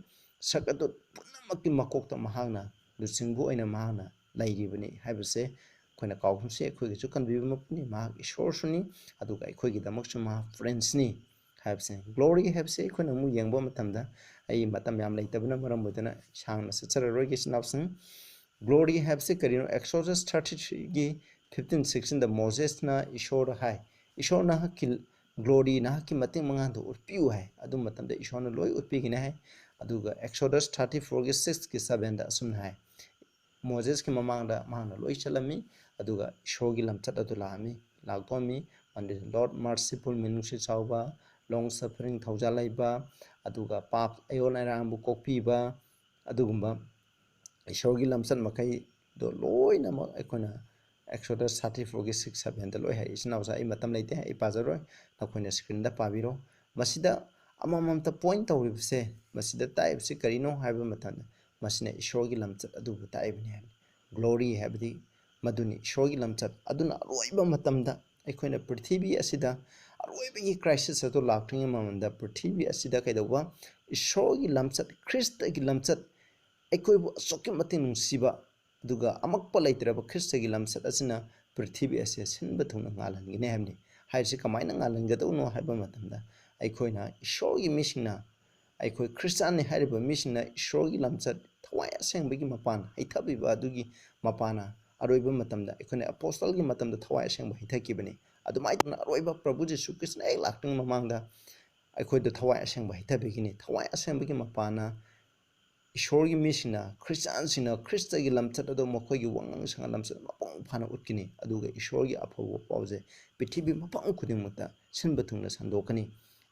ꯁꯔꯒꯗꯨꯠ ꯄꯨꯝꯅꯃꯛꯀꯤ ꯃꯀꯣꯛꯇ ꯃꯍꯥꯛꯅ ꯂꯨꯆꯤꯡꯕ ꯑꯣꯏꯅ ꯃꯍꯥꯛꯅ ꯂꯩꯔꯤꯕꯅꯤ ꯍꯥꯏꯕꯁꯦ ꯑꯩꯈꯣꯏꯅ ꯀꯥꯎꯒꯨꯝꯁꯤ꯫ ꯑꯩꯈꯣꯏꯒꯤꯁꯨ ꯀꯟꯕꯤꯕ ꯃꯄꯨꯅꯤ, ꯃꯍꯥꯛ ꯏꯁꯣꯔꯁꯨꯅꯤ, ꯑꯗꯨꯒ ꯑꯩꯈꯣꯏꯒꯤꯗꯃꯛꯁꯨ ꯃꯍꯥꯛ ꯄ꯭ꯔꯤꯟꯁꯅꯤ ꯍꯥꯏꯕꯁꯦ꯫ ꯒ꯭ꯂꯣꯔꯤ ꯍꯥꯏꯕꯁꯦ ꯑꯩꯈꯣꯏꯅ ꯑꯃꯨꯛ ꯌꯦꯡꯕ ꯃꯇꯝꯗ, ꯑꯩ ꯃꯇꯝ ꯌꯥꯝ ꯂꯩꯇꯕꯅ ꯃꯔꯝ ꯑꯣꯏꯗꯨꯅ ꯁꯥꯡꯅ ꯆꯠꯆꯔꯔꯣꯏꯒꯦ, ꯏꯆꯤꯟ ꯏꯅꯥꯎꯁꯤꯡ꯫ ꯒ꯭ꯂꯣꯔꯤ ꯍꯥꯏꯕꯁꯦ ꯀꯔꯤꯅꯣ? Exodus thirty threeꯒꯤ fifteen sixteenꯗ ꯃꯣꯖꯦꯁꯅ ꯏꯁꯣꯔꯗ ꯍꯥꯏ, "ꯏꯁꯣꯔ, ꯅꯍꯥꯛꯀꯤ ꯒ꯭ꯂꯣꯔꯤ, ꯅꯍꯥꯛꯀꯤ ꯃꯇꯤꯛ ꯃꯉꯥꯗꯨ ꯎꯠꯄꯤꯌꯨ" ꯍꯥꯏ꯫ ꯑꯗꯨ ꯃꯇꯝꯗ ꯏꯁꯣꯔꯅ ꯂꯣꯏ ꯎꯠꯄꯤꯒꯅꯤ ꯍꯥꯏ꯫ ꯑꯗꯨꯒ Exodus thirty fourꯒꯤ sixꯀꯤ sevenꯗ ꯑꯁꯨꯝꯅ ꯍꯥꯏ, ꯃꯣꯖꯦꯁꯀꯤ ꯃꯃꯥꯡꯗ ꯃꯍꯥꯛꯅ ꯂꯣꯏ ꯆꯠꯂꯝꯃꯤ, ꯑꯗꯨꯒ ꯏꯁꯣꯔꯒꯤ ꯂꯝꯆꯠ ꯑꯗꯨ ꯂꯥꯛꯑꯝꯃꯤ, ꯂꯥꯛꯊꯣꯛꯑꯝꯃꯤ꯫ ꯃꯗꯨꯗ Lord merciful, ꯃꯤꯅꯨꯡꯁꯤ ꯆꯥꯎꯕ, long suffering, ꯊꯧꯖꯥꯜ ꯂꯩꯕ, ꯑꯗꯨꯒ ꯄꯥꯞ ꯑꯌꯣꯟ ꯑꯔꯥꯡꯕꯨ ꯀꯣꯛꯄꯤꯕ, ꯑꯗꯨꯒꯨꯝꯕ ꯏꯁꯣꯔꯒꯤ ꯂꯝꯆꯠ ꯃꯈꯩꯗꯣ ꯂꯣꯏꯅꯃꯛ ꯑꯩꯈꯣꯏꯅ Exodus thirty fourꯒꯤ six sevenꯗ ꯂꯣꯏ ꯍꯥꯏ꯫ ꯏꯆꯤꯟ ꯏꯅꯥꯎꯁꯥ, ꯑꯩ ꯃꯇꯝ ꯂꯩꯇꯦ, ꯑꯩ ꯄꯥꯖꯔꯣꯏ, ꯅꯈꯣꯏꯅ screenꯗ ꯄꯥꯕꯤꯔꯣ꯫ ꯃꯁꯤꯗ ꯑꯃꯃꯝꯇ point ꯇꯧꯔꯤꯕꯁꯦ, ꯃꯁꯤꯗ ꯇꯥꯛꯏꯕꯁꯤ ꯀꯔꯤꯅꯣ ꯍꯥꯏꯕ ꯃꯇꯝꯗ, ꯃꯁꯤꯅ ꯏꯁꯣꯔꯒꯤ ꯂꯝꯆꯠ ꯑꯗꯨꯕꯨ ꯇꯥꯛꯏꯕꯅꯤ ꯍꯥꯏꯕꯅꯤ꯫ ꯒ꯭ꯂꯣꯔꯤ ꯍꯥꯏꯕꯗꯤ ꯃꯗꯨꯅꯤ, ꯏꯁꯣꯔꯒꯤ ꯂꯝꯆꯠ꯫ ꯑꯗꯨꯅ ꯑꯔꯣꯏꯕ ꯃꯇꯝꯗ ꯑꯩꯈꯣꯏꯅ ꯄ꯭ꯔꯤꯊꯤꯕꯤ ꯑꯁꯤꯗ ꯑꯔꯣꯏꯕꯒꯤ crisis ꯑꯗꯨ ꯂꯥꯛꯇ꯭ꯔꯤꯉꯩ ꯃꯃꯥꯡꯗ ꯄ꯭ꯔꯤꯊꯤꯕꯤ ꯑꯁꯤꯗ ꯀꯩꯗꯧꯕ? ꯏꯁꯣꯔꯒꯤ ꯂꯝꯆꯠ, ꯈ꯭ꯔꯤꯁꯇꯒꯤ ꯂꯝꯆꯠ, ꯑꯩꯈꯣꯏꯕꯨ ꯑꯁꯨꯛꯀꯤ ꯃꯇꯤꯛ ꯅꯨꯡꯁꯤꯕ, ꯑꯗꯨꯒ ꯑꯃꯛꯄ ꯂꯩꯇ꯭ꯔꯕ ꯈ꯭ꯔꯤꯁꯇꯒꯤ ꯂꯝꯆꯠ ꯑꯁꯤꯅ ꯄ꯭ꯔꯤꯊꯤꯕꯤ ꯑꯁꯤ ꯁꯤꯟꯕ ꯊꯨꯡꯅ ꯉꯥꯜꯍꯟꯒꯅꯤ ꯍꯥꯏꯕꯅꯤ꯫ ꯍꯥꯏꯔꯤꯁꯤ ꯀꯃꯥꯏꯅ ꯉꯥꯜꯍꯟꯒꯗꯧꯅꯣ ꯍꯥꯏꯕ ꯃꯇꯝꯗ, ꯑꯩꯈꯣꯏꯅ ꯏꯁꯣꯔꯒꯤ ꯃꯤꯁꯤꯡꯅ, ꯑꯩꯈꯣꯏ ꯈ꯭ꯔꯤꯁꯇꯥꯟꯅꯤ ꯍꯥꯏꯔꯤꯕ ꯃꯤꯁꯤꯡꯅ ꯏꯁꯣꯔꯒꯤ ꯂꯝꯆꯠ ꯊꯋꯥꯏ ꯑꯁꯦꯡꯕꯒꯤ ꯃꯄꯥꯟ ꯍꯩꯊꯕꯤꯕ ꯑꯗꯨꯒꯤ ꯃꯄꯥꯅ ꯑꯔꯣꯏꯕ ꯃꯇꯝꯗ, ꯑꯩꯈꯣꯏꯅ ꯑꯦꯄꯣꯁꯇꯜꯒꯤ ꯃꯇꯝꯗ ꯊꯋꯥꯏ ꯑꯁꯦꯡꯕ ꯍꯩꯊꯈꯤꯕꯅꯤ꯫ ꯑꯗꯨꯃꯥꯏꯅ ꯇꯧꯅ ꯑꯔꯣꯏꯕ ꯄ꯭ꯔꯚꯨ ꯖꯤꯁꯨ ꯈ꯭ꯔꯤꯁꯇꯅ ꯍꯦꯛ ꯂꯥꯛꯇ꯭ꯔꯤꯉꯩ ꯃꯃꯥꯡꯗ ꯑꯩꯈꯣꯏꯗ ꯊꯋꯥꯏ ꯑꯁꯦꯡꯕ ꯍꯩꯊꯕꯤꯒꯅꯤ꯫ ꯊꯋꯥꯏ ꯑꯁꯦꯡꯕꯒꯤ ꯃꯄꯥꯅ ꯏꯁꯣꯔꯒꯤ ꯃꯤꯁꯤꯡꯅ, ꯈ꯭ꯔꯤꯁꯇꯥꯟꯁꯤꯡꯅ ꯈ꯭ꯔꯤꯁꯇꯒꯤ ꯂꯝꯆꯠ ꯑꯗꯨ ꯃꯈꯣꯏꯒꯤ ꯋꯥꯉꯥꯡ ꯁꯉꯥꯡ ꯂꯝꯆꯠ ꯃꯄꯨꯡ ꯐꯥꯅ ꯎꯠꯀꯅꯤ, ꯑꯗꯨꯒ ꯏꯁꯣꯔꯒꯤ ꯑꯐꯕ ꯄꯥꯎꯁꯦ ꯄ꯭ꯔꯤꯊꯤꯕꯤ ꯃꯐꯝ ꯈꯨꯗꯤꯡꯃꯛꯇ ꯁꯤꯟꯕ ꯊꯨꯡꯅ ꯁꯟꯗꯣꯛꯀꯅꯤ꯫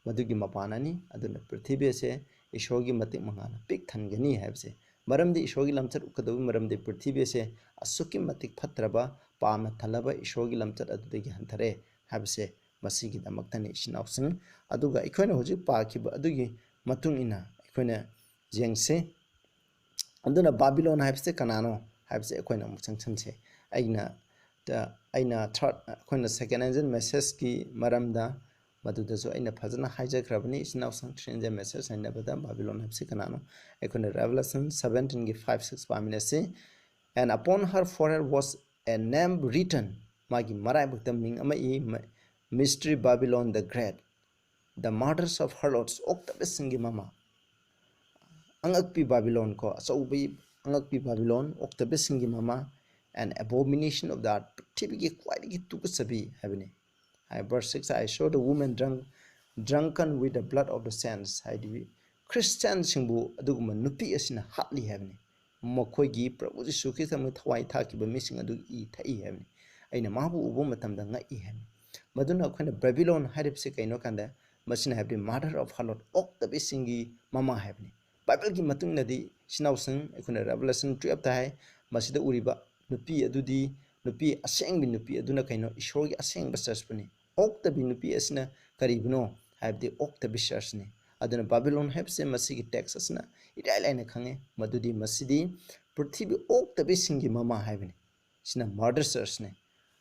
ꯃꯗꯨꯒꯤ ꯃꯄꯥꯟꯅꯅꯤ꯫ ꯑꯗꯨꯅ ꯄ꯭ꯔꯤꯊꯤꯕꯤ ꯑꯁꯦ ꯏꯁꯣꯔꯒꯤ ꯃꯇꯤꯛ ꯃꯉꯥꯅ ꯄꯤꯛ ꯊꯟꯒꯅꯤ ꯍꯥꯏꯕꯁꯦ꯫ ꯃꯔꯝꯗꯤ ꯏꯁꯣꯔꯒꯤ ꯂꯝꯆꯠ ꯎꯠꯀꯗꯕꯒꯤ ꯃꯔꯝꯗꯤ ꯄ꯭ꯔꯤꯊꯤꯕꯤ ꯑꯁꯦ ꯑꯁꯨꯛꯀꯤ ꯃꯇꯤꯛ ꯐꯠꯇ꯭ꯔꯕ, ꯄꯥꯞꯅ ꯊꯜꯂꯕ ꯏꯁꯣꯔꯒꯤ ꯂꯝꯆꯠ ꯑꯗꯨꯗꯒꯤ ꯍꯟꯊꯔꯦ ꯍꯥꯏꯕꯁꯦ ꯃꯁꯤꯒꯤꯗꯃꯛꯇꯅꯤ, ꯏꯆꯤꯟ ꯏꯅꯥꯎꯁꯤꯡ꯫ ꯑꯗꯨꯒ ꯑꯩꯈꯣꯏꯅ ꯍꯧꯖꯤꯛ ꯄꯥꯈꯤꯕ ꯑꯗꯨꯒꯤ ꯃꯇꯨꯡ ꯏꯟꯅ ꯑꯩꯈꯣꯏꯅ ꯌꯦꯡꯁꯤ꯫ ꯑꯗꯨꯅ ꯕꯥꯕꯤꯂꯣꯟ ꯍꯥꯏꯕꯁꯤ ꯀꯅꯥꯅꯣ ꯍꯥꯏꯕꯁꯤ ꯑꯩꯈꯣꯏꯅ ꯑꯃꯨꯛ ꯆꯪꯁꯤꯟꯁꯦ꯫ ꯑꯩꯅ, ꯑꯩꯅ ꯊꯥꯔꯠ, ꯑꯩꯈꯣꯏꯅ ꯁꯦꯀꯦꯟ ꯑꯦꯟꯖꯦꯜ ꯃꯦꯁꯦꯖꯀꯤ ꯃꯔꯝꯗ ꯃꯗꯨꯗꯁꯨ ꯑꯩꯅ ꯐꯖꯅ ꯍꯥꯏꯖꯈ꯭ꯔꯕꯅꯤ꯫ ꯏꯆꯤꯟ ꯏꯅꯥꯎꯁꯤꯡ, ꯊ꯭ꯔꯤ ꯑꯦꯟꯖꯦꯜ ꯃꯦꯁꯦꯖ ꯍꯥꯏꯅꯕꯗ ꯕꯥꯕꯤꯂꯣꯟ ꯍꯥꯏꯕꯁꯤ ꯀꯅꯥꯅꯣ? ꯑꯩꯈꯣꯏꯅ Revelation seventeenꯒꯤ five six ꯄꯥꯃꯤꯟꯅꯁꯤ꯫ "And upon her forehead was a name written", ꯃꯥꯒꯤ ꯃꯔꯥꯏꯕꯛꯇ ꯃꯤꯡ ꯑꯃ E, "Mystery Babylon the Great, the mother of harlots", ꯑꯣꯛꯇꯕꯁꯤꯡꯒꯤ ꯃꯃꯥ꯫ ꯑꯉꯛꯄꯤ ꯕꯥꯕꯤꯂꯣꯟ ꯀꯣ, ꯑꯆꯧꯕꯤ ꯑꯉꯛꯄꯤ ꯕꯥꯕꯤꯂꯣꯟ, ꯑꯣꯛꯇꯕꯁꯤꯡꯒꯤ ꯃꯃꯥ, "an abomination of the earth", ꯄ꯭ꯔꯤꯊꯤꯕꯤꯒꯤ ꯈ꯭ꯋꯥꯏꯗꯒꯤ ꯇꯨꯀꯠꯆꯕꯤ ꯍꯥꯏꯕꯅꯤ꯫ ꯍꯥꯏ, verse six, "I saw the woman drunk, drunken with the blood of the saints", ꯍꯥꯏꯗꯤ ꯈ꯭ꯔꯤꯁꯇꯤꯌꯥꯟꯁꯤꯡꯕꯨ ꯑꯗꯨꯒꯨꯝꯕ ꯅꯨꯄꯤ ꯑꯁꯤꯅ ꯍꯥꯠꯂꯤ ꯍꯥꯏꯕꯅꯤ꯫ ꯃꯈꯣꯏꯒꯤ ꯄ꯭ꯔꯚꯨ ꯖꯤꯁꯨ ꯈ꯭ꯔꯤꯁꯇ ꯊꯋꯥꯏ ꯊꯥꯈꯤꯕ ꯃꯤꯁꯤꯡ ꯑꯗꯨ ꯏ ꯊꯛꯏ ꯍꯥꯏꯕꯅꯤ꯫ ꯑꯩꯅ ꯃꯥꯕꯨ ꯎꯕ ꯃꯇꯝꯗ ꯉꯛꯏ ꯍꯥꯏꯕꯅꯤ꯫ ꯃꯗꯨꯅ ꯑꯩꯈꯣꯏꯅ ꯕꯦꯕꯤꯂꯣꯟ ꯍꯥꯏꯔꯤꯕꯁꯤ ꯀꯩꯅꯣ ꯀꯥꯟꯗ, ꯃꯁꯤꯅ ꯍꯥꯏꯕꯗꯤ mother of harlot, ꯑꯣꯛꯇꯕꯤꯁꯤꯡꯒꯤ ꯃꯃꯥ ꯍꯥꯏꯕꯅꯤ꯫ ꯕꯥꯏꯕꯜꯒꯤ ꯃꯇꯨꯡ ꯏꯟꯅꯗꯤ, ꯏꯆꯤꯟ ꯏꯅꯥꯎꯁꯤꯡ, ꯑꯩꯈꯣꯏꯅ Revelation twelveꯇ ꯍꯥꯏ, ꯃꯁꯤꯗ ꯎꯔꯤꯕ ꯅꯨꯄꯤ ꯑꯗꯨꯗꯤ, ꯅꯨꯄꯤ ꯑꯁꯦꯡꯕꯤ ꯅꯨꯄꯤ ꯑꯗꯨꯅ ꯀꯩꯅꯣ? ꯏꯁꯣꯔꯒꯤ ꯑꯁꯦꯡꯕ ꯆꯔꯆꯄꯨꯅꯤ꯫ ꯑꯣꯛꯇꯕꯤ ꯅꯨꯄꯤ ꯑꯁꯤꯅ ꯀꯔꯤꯕꯨꯅꯣ ꯍꯥꯏꯕꯗꯤ ꯑꯣꯛꯇꯕꯤ ꯆꯔꯆꯅꯤ꯫ ꯑꯗꯨꯅ ꯕꯥꯕꯤꯂꯣꯟ ꯍꯥꯏꯕꯁꯦ ꯃꯁꯤꯒꯤ ꯇꯦꯛꯁ ꯑꯁꯤꯅ ꯏꯔꯥꯏ ꯂꯥꯏꯅ ꯈꯪꯉꯦ, ꯃꯗꯨꯗꯤ ꯃꯁꯤꯗꯤ ꯄ꯭ꯔꯤꯊꯤꯕꯤ ꯑꯣꯛꯇꯕꯤꯁꯤꯡꯒꯤ ꯃꯃꯥ ꯍꯥꯏꯕꯅꯤ꯫ ꯁꯤꯅ mother churchꯅꯤ꯫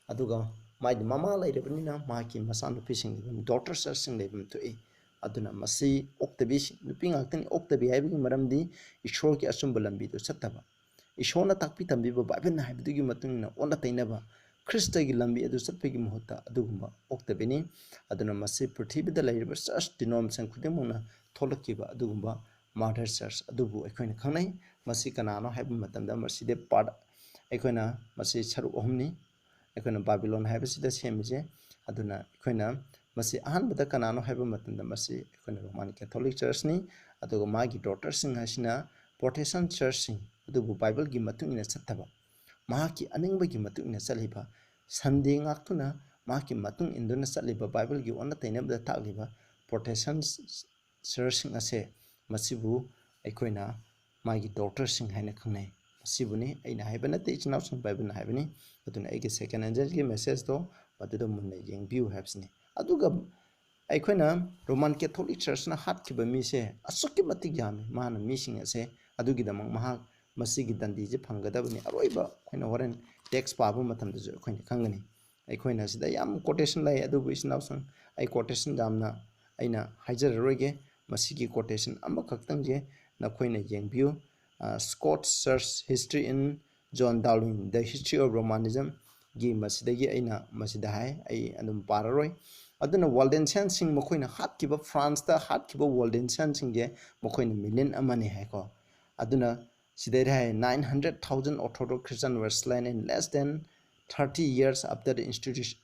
ꯑꯗꯨꯒ ꯃꯥꯒꯤ ꯃꯃꯥ ꯂꯩꯔꯕꯅꯤꯅ ꯃꯍꯥꯛꯀꯤ ꯃꯆꯥꯅꯨꯄꯤꯁꯤꯡ ꯂꯩꯐꯝ, daughter churchꯁꯤꯡ ꯂꯩꯐꯝ ꯊꯣꯛꯏ꯫ ꯑꯗꯨꯅ ꯃꯁꯤ ꯑꯣꯛꯇꯕꯤ ꯅꯨꯄꯤ ꯉꯥꯛꯇꯅꯤ꯫ ꯑꯣꯛꯇꯕꯤ ꯍꯥꯏꯕꯒꯤ ꯃꯔꯝꯗꯤ ꯏꯁꯣꯔꯒꯤ ꯑꯆꯨꯝꯕ ꯂꯝꯕꯤꯗꯨ ꯆꯠꯇꯕ꯫ ꯏꯁꯣꯔꯅ ꯇꯥꯛꯄꯤ ꯇꯝꯕꯤꯕ ꯕꯥꯏꯕꯜꯅ ꯍꯥꯏꯕꯗꯨꯒꯤ ꯃꯇꯨꯡ ꯏꯟꯅ ꯑꯣꯟꯅ ꯇꯩꯅꯕ ꯈ꯭ꯔꯤꯁꯇꯒꯤ ꯂꯝꯕꯤ ꯑꯗꯨ ꯆꯠꯄꯒꯤ ꯃꯍꯨꯠꯇ ꯑꯗꯨꯒꯨꯝꯕ ꯑꯣꯛꯇꯕꯤꯅꯤ꯫ ꯑꯗꯨꯅ ꯃꯁꯤ ꯄ꯭ꯔꯤꯊꯤꯕꯤꯗ ꯂꯩꯔꯤꯕ church denomination ꯈꯨꯗꯤꯡꯃꯛꯅ ꯊꯣꯛꯂꯛꯈꯤꯕ ꯑꯗꯨꯒꯨꯝꯕ mother church ꯑꯗꯨꯕꯨ ꯑꯩꯈꯣꯏꯅ ꯈꯪꯅꯩ꯫ ꯃꯁꯤ ꯀꯅꯥꯅꯣ ꯍꯥꯏꯕ ꯃꯇꯝꯗ ꯃꯁꯤꯗꯤ part, ꯑꯩꯈꯣꯏꯅ ꯃꯁꯤ ꯁꯔꯨꯛ ꯑꯍꯨꯝꯅꯤ꯫ ꯑꯩꯈꯣꯏꯅ ꯕꯥꯕꯤꯂꯣꯟ ꯍꯥꯏꯕꯁꯤꯗ ꯁꯦꯝꯃꯤꯁꯦ꯫ ꯑꯗꯨꯅ ꯑꯩꯈꯣꯏꯅ ꯃꯁꯤ ꯑꯍꯥꯟꯕꯗ ꯀꯅꯥꯅꯣ ꯍꯥꯏꯕ ꯃꯇꯝꯗ ꯃꯁꯤ ꯑꯩꯈꯣꯏꯅ Roman Catholic Churchꯅꯤ꯫ ꯑꯗꯨꯒ ꯃꯥꯒꯤ daughterꯁꯤꯡ ꯍꯥꯏꯁꯤꯅ Protestant churchꯁꯤꯡ, ꯑꯗꯨꯕꯨ ꯕꯥꯏꯕꯜꯒꯤ ꯃꯇꯨꯡ ꯏꯟꯅ ꯆꯠꯇꯕ, ꯃꯍꯥꯛꯀꯤ ꯑꯅꯤꯡꯕꯒꯤ ꯃꯇꯨꯡ ꯏꯟꯅ ꯆꯠꯂꯤꯕ, Sunday ꯉꯥꯛꯇꯨꯅ ꯃꯍꯥꯛꯀꯤ ꯃꯇꯨꯡ ꯏꯟꯗꯨꯅ ꯆꯠꯂꯤꯕ, ꯕꯥꯏꯕꯜꯒꯤ ꯑꯣꯟꯅ ꯇꯩꯅꯕꯗ ꯇꯥꯛꯂꯤꯕ Protestant churchꯁꯤꯡ ꯑꯁꯦ, ꯃꯁꯤꯕꯨ ꯑꯩꯈꯣꯏꯅ ꯃꯥꯒꯤ daughterꯁꯤꯡ ꯍꯥꯏꯅ ꯈꯪꯅꯩ꯫ ꯃꯁꯤꯕꯨꯅꯤ ꯑꯩꯅ ꯍꯥꯏꯕ ꯅꯠꯇꯦ, ꯏꯆꯤꯟ ꯏꯅꯥꯎꯁꯤꯡ, ꯕꯥꯏꯕꯜꯅ ꯍꯥꯏꯕꯅꯤ꯫ ꯑꯗꯨꯅ ꯑꯩꯒꯤ second angelꯒꯤ messageꯇꯣ ꯃꯗꯨꯗ ꯃꯨꯟꯅ ꯌꯦꯡꯕꯤꯌꯨ ꯍꯥꯏꯕꯁꯤꯅꯤ꯫ ꯑꯗꯨꯒ ꯑꯩꯈꯣꯏꯅ Roman Catholic Churchꯅ ꯍꯥꯠꯈꯤꯕ ꯃꯤꯁꯦ ꯑꯁꯨꯛꯀꯤ ꯃꯇꯤꯛ ꯌꯥꯝꯃꯤ꯫ ꯃꯥꯅ ꯃꯤꯁꯤꯡ ꯑꯁꯦ, ꯑꯗꯨꯒꯤꯗꯃꯛ ꯃꯍꯥꯛ ꯃꯁꯤꯒꯤ ꯗꯟꯗꯤꯁꯦ ꯐꯪꯒꯗꯕꯅꯤ꯫ ꯑꯔꯣꯏꯕ ꯑꯩꯈꯣꯏꯅ ꯍꯣꯔꯦꯟ text ꯄꯥꯕ ꯃꯇꯝꯗꯁꯨ ꯑꯩꯈꯣꯏꯅ ꯈꯪꯒꯅꯤ꯫ ꯑꯩꯈꯣꯏꯅ ꯁꯤꯗ ꯌꯥꯝ quotation ꯂꯩ, ꯑꯗꯨꯕꯨ ꯏꯆꯤꯟ ꯏꯅꯥꯎꯁꯤꯡ, ꯑꯩ quotation ꯌꯥꯝꯅ ꯑꯩꯅ ꯍꯥꯏꯖꯔꯔꯣꯏꯒꯦ꯫ ꯃꯁꯤꯒꯤ quotation ꯑꯃꯈꯛꯇꯪꯁꯦ ꯅꯈꯣꯏꯅ ꯌꯦꯡꯕꯤꯌꯨ꯫ ꯑ, Scots Church History in John Dowling, The History of Romanism ꯒꯤ ꯃꯁꯤꯗꯒꯤ ꯑꯩꯅ ꯃꯁꯤꯗ ꯍꯥꯏ, ꯑꯩ ꯑꯗꯨꯝ ꯄꯥꯔꯔꯣꯏ꯫ ꯑꯗꯨꯅ Waldensiansꯁꯤꯡ, ꯃꯈꯣꯏꯅ ꯍꯥꯠꯈꯤꯕ, Franceꯇ ꯍꯥꯠꯈꯤꯕ Waldensiansꯁꯤꯡꯁꯦ ꯃꯈꯣꯏꯅ million ꯑꯃꯅꯤ ꯍꯥꯏꯀꯣ꯫ ꯑꯗꯨꯅ ꯁꯤꯗꯩꯗ ꯍꯥꯏ, "Nine hundred thousand Orthodox Christians were slain in less than thirty years after the institution,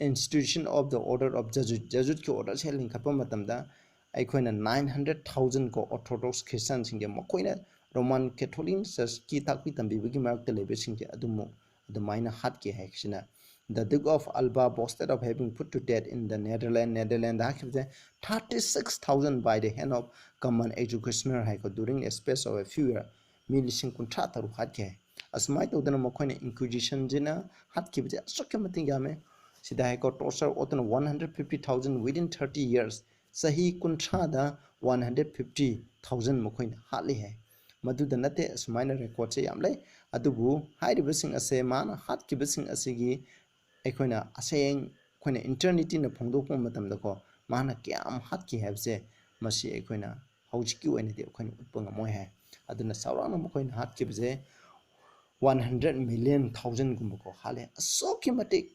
institution of the Order of Jesuit." Jesuitꯀꯤ orderꯁꯦ ꯂꯤꯡꯈꯠꯄ ꯃꯇꯝꯗ ꯑꯩꯈꯣꯏꯅ nine hundred thousand ꯀꯣ Orthodox Christianꯁꯤꯡꯁꯦ, ꯃꯈꯣꯏꯅ Roman Catholic Churchꯀꯤ ꯇꯥꯛꯄꯤ ꯇꯝꯕꯤꯕꯒꯤ ꯃꯔꯛꯇ ꯂꯩꯕꯁꯤꯡꯁꯦ ꯑꯗꯨꯃꯨꯛ ꯑꯗꯨꯃꯥꯏꯅ ꯍꯥꯠꯈꯤ ꯍꯥꯏꯁꯤꯅ, "The Duke of Alba boasted of having put to death in the Netherlands." Netherlandsꯗ ꯍꯥꯠꯈꯤꯕꯁꯦ thirty six thousand by the hand of common executioner ꯍꯥꯏꯀꯣ, during a space of a few years꯫ ꯃꯤ ꯂꯤꯁꯤꯡ ꯀꯨꯟꯊ꯭ꯔꯥ ꯇꯔꯨꯛ ꯍꯥꯠꯈꯤ ꯍꯥꯏ꯫ ꯑꯁꯨꯃꯥꯏꯅ ꯇꯧꯗꯅ ꯃꯈꯣꯏꯅ Inquisitionꯁꯤꯅ ꯍꯥꯠꯈꯤꯕꯁꯦ ꯑꯁꯨꯛꯀꯤ ꯃꯇꯤꯛ ꯌꯥꯝꯃꯦ꯫ ꯁꯤꯗ ꯍꯥꯏꯀꯣ, torture ꯑꯣꯠꯇꯅ one hundred fifty thousand within thirty years꯫ ꯆꯍꯤ ꯀꯨꯟꯊ꯭ꯔꯥꯗ one hundred fifty thousand ꯃꯈꯣꯏꯅ ꯍꯥꯠꯂꯤ ꯍꯥꯏ꯫ ꯃꯗꯨꯗ ꯅꯠꯇꯦ, ꯑꯁꯨꯃꯥꯏꯅ recordꯁꯦ ꯌꯥꯝ ꯂꯩ꯫ ꯑꯗꯨꯕꯨ ꯍꯥꯏꯔꯤꯕꯁꯤꯡ ꯑꯁꯦ, ꯃꯥꯅ ꯍꯥꯠꯈꯤꯕꯁꯤꯡ ꯑꯁꯤꯒꯤ ꯑꯩꯈꯣꯏꯅ ꯑꯁꯦꯡ-, ꯑꯩꯈꯣꯏꯅ eternityꯅ ꯐꯣꯡꯗꯣꯛꯄ ꯃꯇꯝꯗꯀꯣ, ꯃꯥꯅ ꯀꯌꯥꯝ ꯍꯥꯠꯈꯤ ꯍꯥꯏꯕꯁꯦ, ꯃꯁꯤ ꯑꯩꯈꯣꯏꯅ ꯍꯧꯖꯤꯛꯀꯤ ꯑꯣꯏꯅꯗꯤ ꯑꯩꯈꯣꯏꯅ ꯎꯠꯄ ꯉꯝꯃꯣꯏ ꯍꯥꯏ꯫ ꯑꯗꯨꯅ ꯆꯥꯎꯔꯥꯛꯅ ꯃꯈꯣꯏꯅ ꯍꯥꯠꯈꯤꯕꯁꯦ one hundred million thousandꯒꯨꯝꯕꯀꯣ ꯍꯥꯠꯂꯦ꯫ ꯑꯁꯨꯛꯀꯤ ꯃꯇꯤꯛ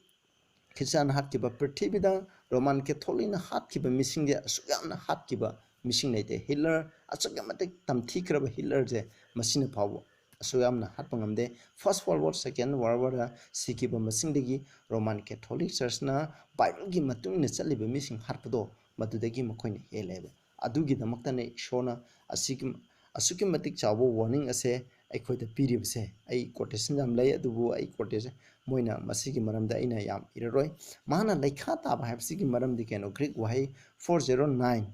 ꯈ꯭ꯔꯤꯁꯇꯥꯟ ꯍꯥꯠꯈꯤꯕ, ꯄ꯭ꯔꯤꯊꯤꯕꯤꯗ Roman Catholicꯅ ꯍꯥꯠꯈꯤꯕ ꯃꯤꯁꯤꯡꯁꯦ ꯑꯁꯨꯛ ꯌꯥꯝꯅ ꯍꯥꯠꯈꯤꯕ ꯃꯤꯁꯤꯡ ꯂꯩꯇꯦ꯫ Hitler ꯑꯁꯨꯛꯀꯤ ꯃꯇꯤꯛ ꯇꯝꯊꯤꯈ꯭ꯔꯕ Hitlerꯁꯦ ꯃꯁꯤꯅ ꯐꯥꯎꯕ ꯑꯁꯨꯛ ꯌꯥꯝꯅ ꯍꯥꯠꯄ ꯉꯝꯗꯦ꯫ First World War, Second World Warꯗ ꯁꯤꯈꯤꯕ ꯃꯁꯤꯡꯗꯒꯤ Roman Catholic Churchꯅ Bibleꯒꯤ ꯃꯇꯨꯡ ꯏꯟꯅ ꯆꯠꯂꯤꯕ ꯃꯤꯁꯤꯡ ꯍꯥꯠꯄꯗꯣ ꯃꯗꯨꯗꯒꯤ ꯃꯈꯣꯏꯅ ꯍꯦꯜꯂꯦꯕ꯫ ꯑꯗꯨꯒꯤꯗꯃꯛꯇꯅꯦ ꯏꯁꯣꯔꯅ ꯑꯁꯤꯒꯤ, ꯑꯁꯨꯛꯀꯤ ꯃꯇꯤꯛ ꯆꯥꯎꯕ warning ꯑꯁꯦ ꯑꯩꯈꯣꯏꯗ ꯄꯤꯔꯤꯕꯁꯦ꯫ ꯑꯩ quotation ꯌꯥꯝ ꯂꯩ, ꯑꯗꯨꯕꯨ ꯑꯩ quotation, ꯃꯣꯏꯅ ꯃꯁꯤꯒꯤ ꯃꯔꯝꯗ ꯑꯩꯅ ꯌꯥꯝ ꯏꯔꯔꯣꯏ꯫ ꯃꯍꯥꯛꯅ ꯂꯩꯈꯥ ꯇꯥꯕ ꯍꯥꯏꯕꯁꯤꯒꯤ ꯃꯔꯝꯗꯤ ꯀꯩꯅꯣ? Greek ꯋꯥꯍꯩ four zero nine,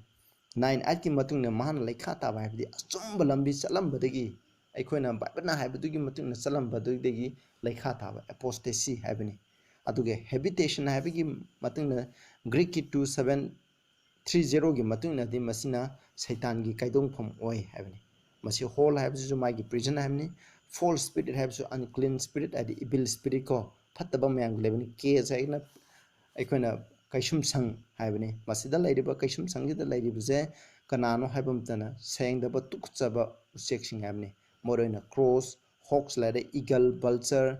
nine eightꯀꯤ ꯃꯇꯨꯡꯗ ꯃꯍꯥꯛꯅ ꯂꯩꯈꯥ ꯇꯥꯕ ꯍꯥꯏꯕꯗꯤ ꯑꯆꯨꯝꯕ ꯂꯝꯕꯤ ꯆꯠꯂꯝꯕꯗꯒꯤ, ꯑꯩꯈꯣꯏꯅ Bibleꯅ ꯍꯥꯏꯕꯗꯨꯒꯤ ꯃꯇꯨꯡ ꯏꯟꯅ ꯆꯠꯂꯝꯕꯗꯨꯗꯒꯤ ꯂꯩꯈꯥ ꯇꯥꯕ, apostasy ꯍꯥꯏꯕꯅꯤ꯫ ꯑꯗꯨꯒ habitation ꯍꯥꯏꯕꯒꯤ ꯃꯇꯨꯡꯗ Greek ꯀꯤ two seven three zero ꯒꯤ ꯃꯇꯨꯡ ꯏꯟꯅꯗꯤ ꯃꯁꯤꯅ ꯁꯩꯇꯥꯟꯒꯤ ꯀꯥꯏꯗꯣꯡꯐꯝ ꯑꯣꯏ ꯍꯥꯏꯕꯅꯤ꯫ ꯃꯁꯤ hell ꯍꯥꯏꯕꯁꯤꯁꯨ ꯃꯥꯒꯤ prison ꯍꯥꯏꯕꯅꯤ꯫ Foul spirit ꯍꯥꯏꯕꯁꯨ unclean spirit ꯍꯥꯏꯗꯤ evil spirit ꯀꯣ, ꯐꯠꯇꯕ ꯃꯌꯥꯝꯒꯤ ꯂꯩꯕꯅꯤ꯫ Cage ꯍꯥꯏꯅ ꯑꯩꯈꯣꯏꯅ ꯀꯩꯁꯨꯝꯁꯪ ꯍꯥꯏꯕꯅꯤ꯫ ꯃꯁꯤꯗ ꯂꯩꯔꯤꯕ ꯀꯩꯁꯨꯝꯁꯪꯁꯤꯗ ꯂꯩꯔꯤꯕꯁꯦ ꯀꯅꯥꯅꯣ ꯍꯥꯏꯕ ꯃꯇꯝꯗ ꯁꯦꯡꯗꯕ ꯇꯨꯀꯠꯆꯕ ꯎꯆꯦꯛꯁꯤꯡ ꯍꯥꯏꯕꯅꯤ꯫ ꯃꯔꯨꯑꯣꯏꯅ crows, hawks ꯂꯩꯔꯦ, eagle, vulture,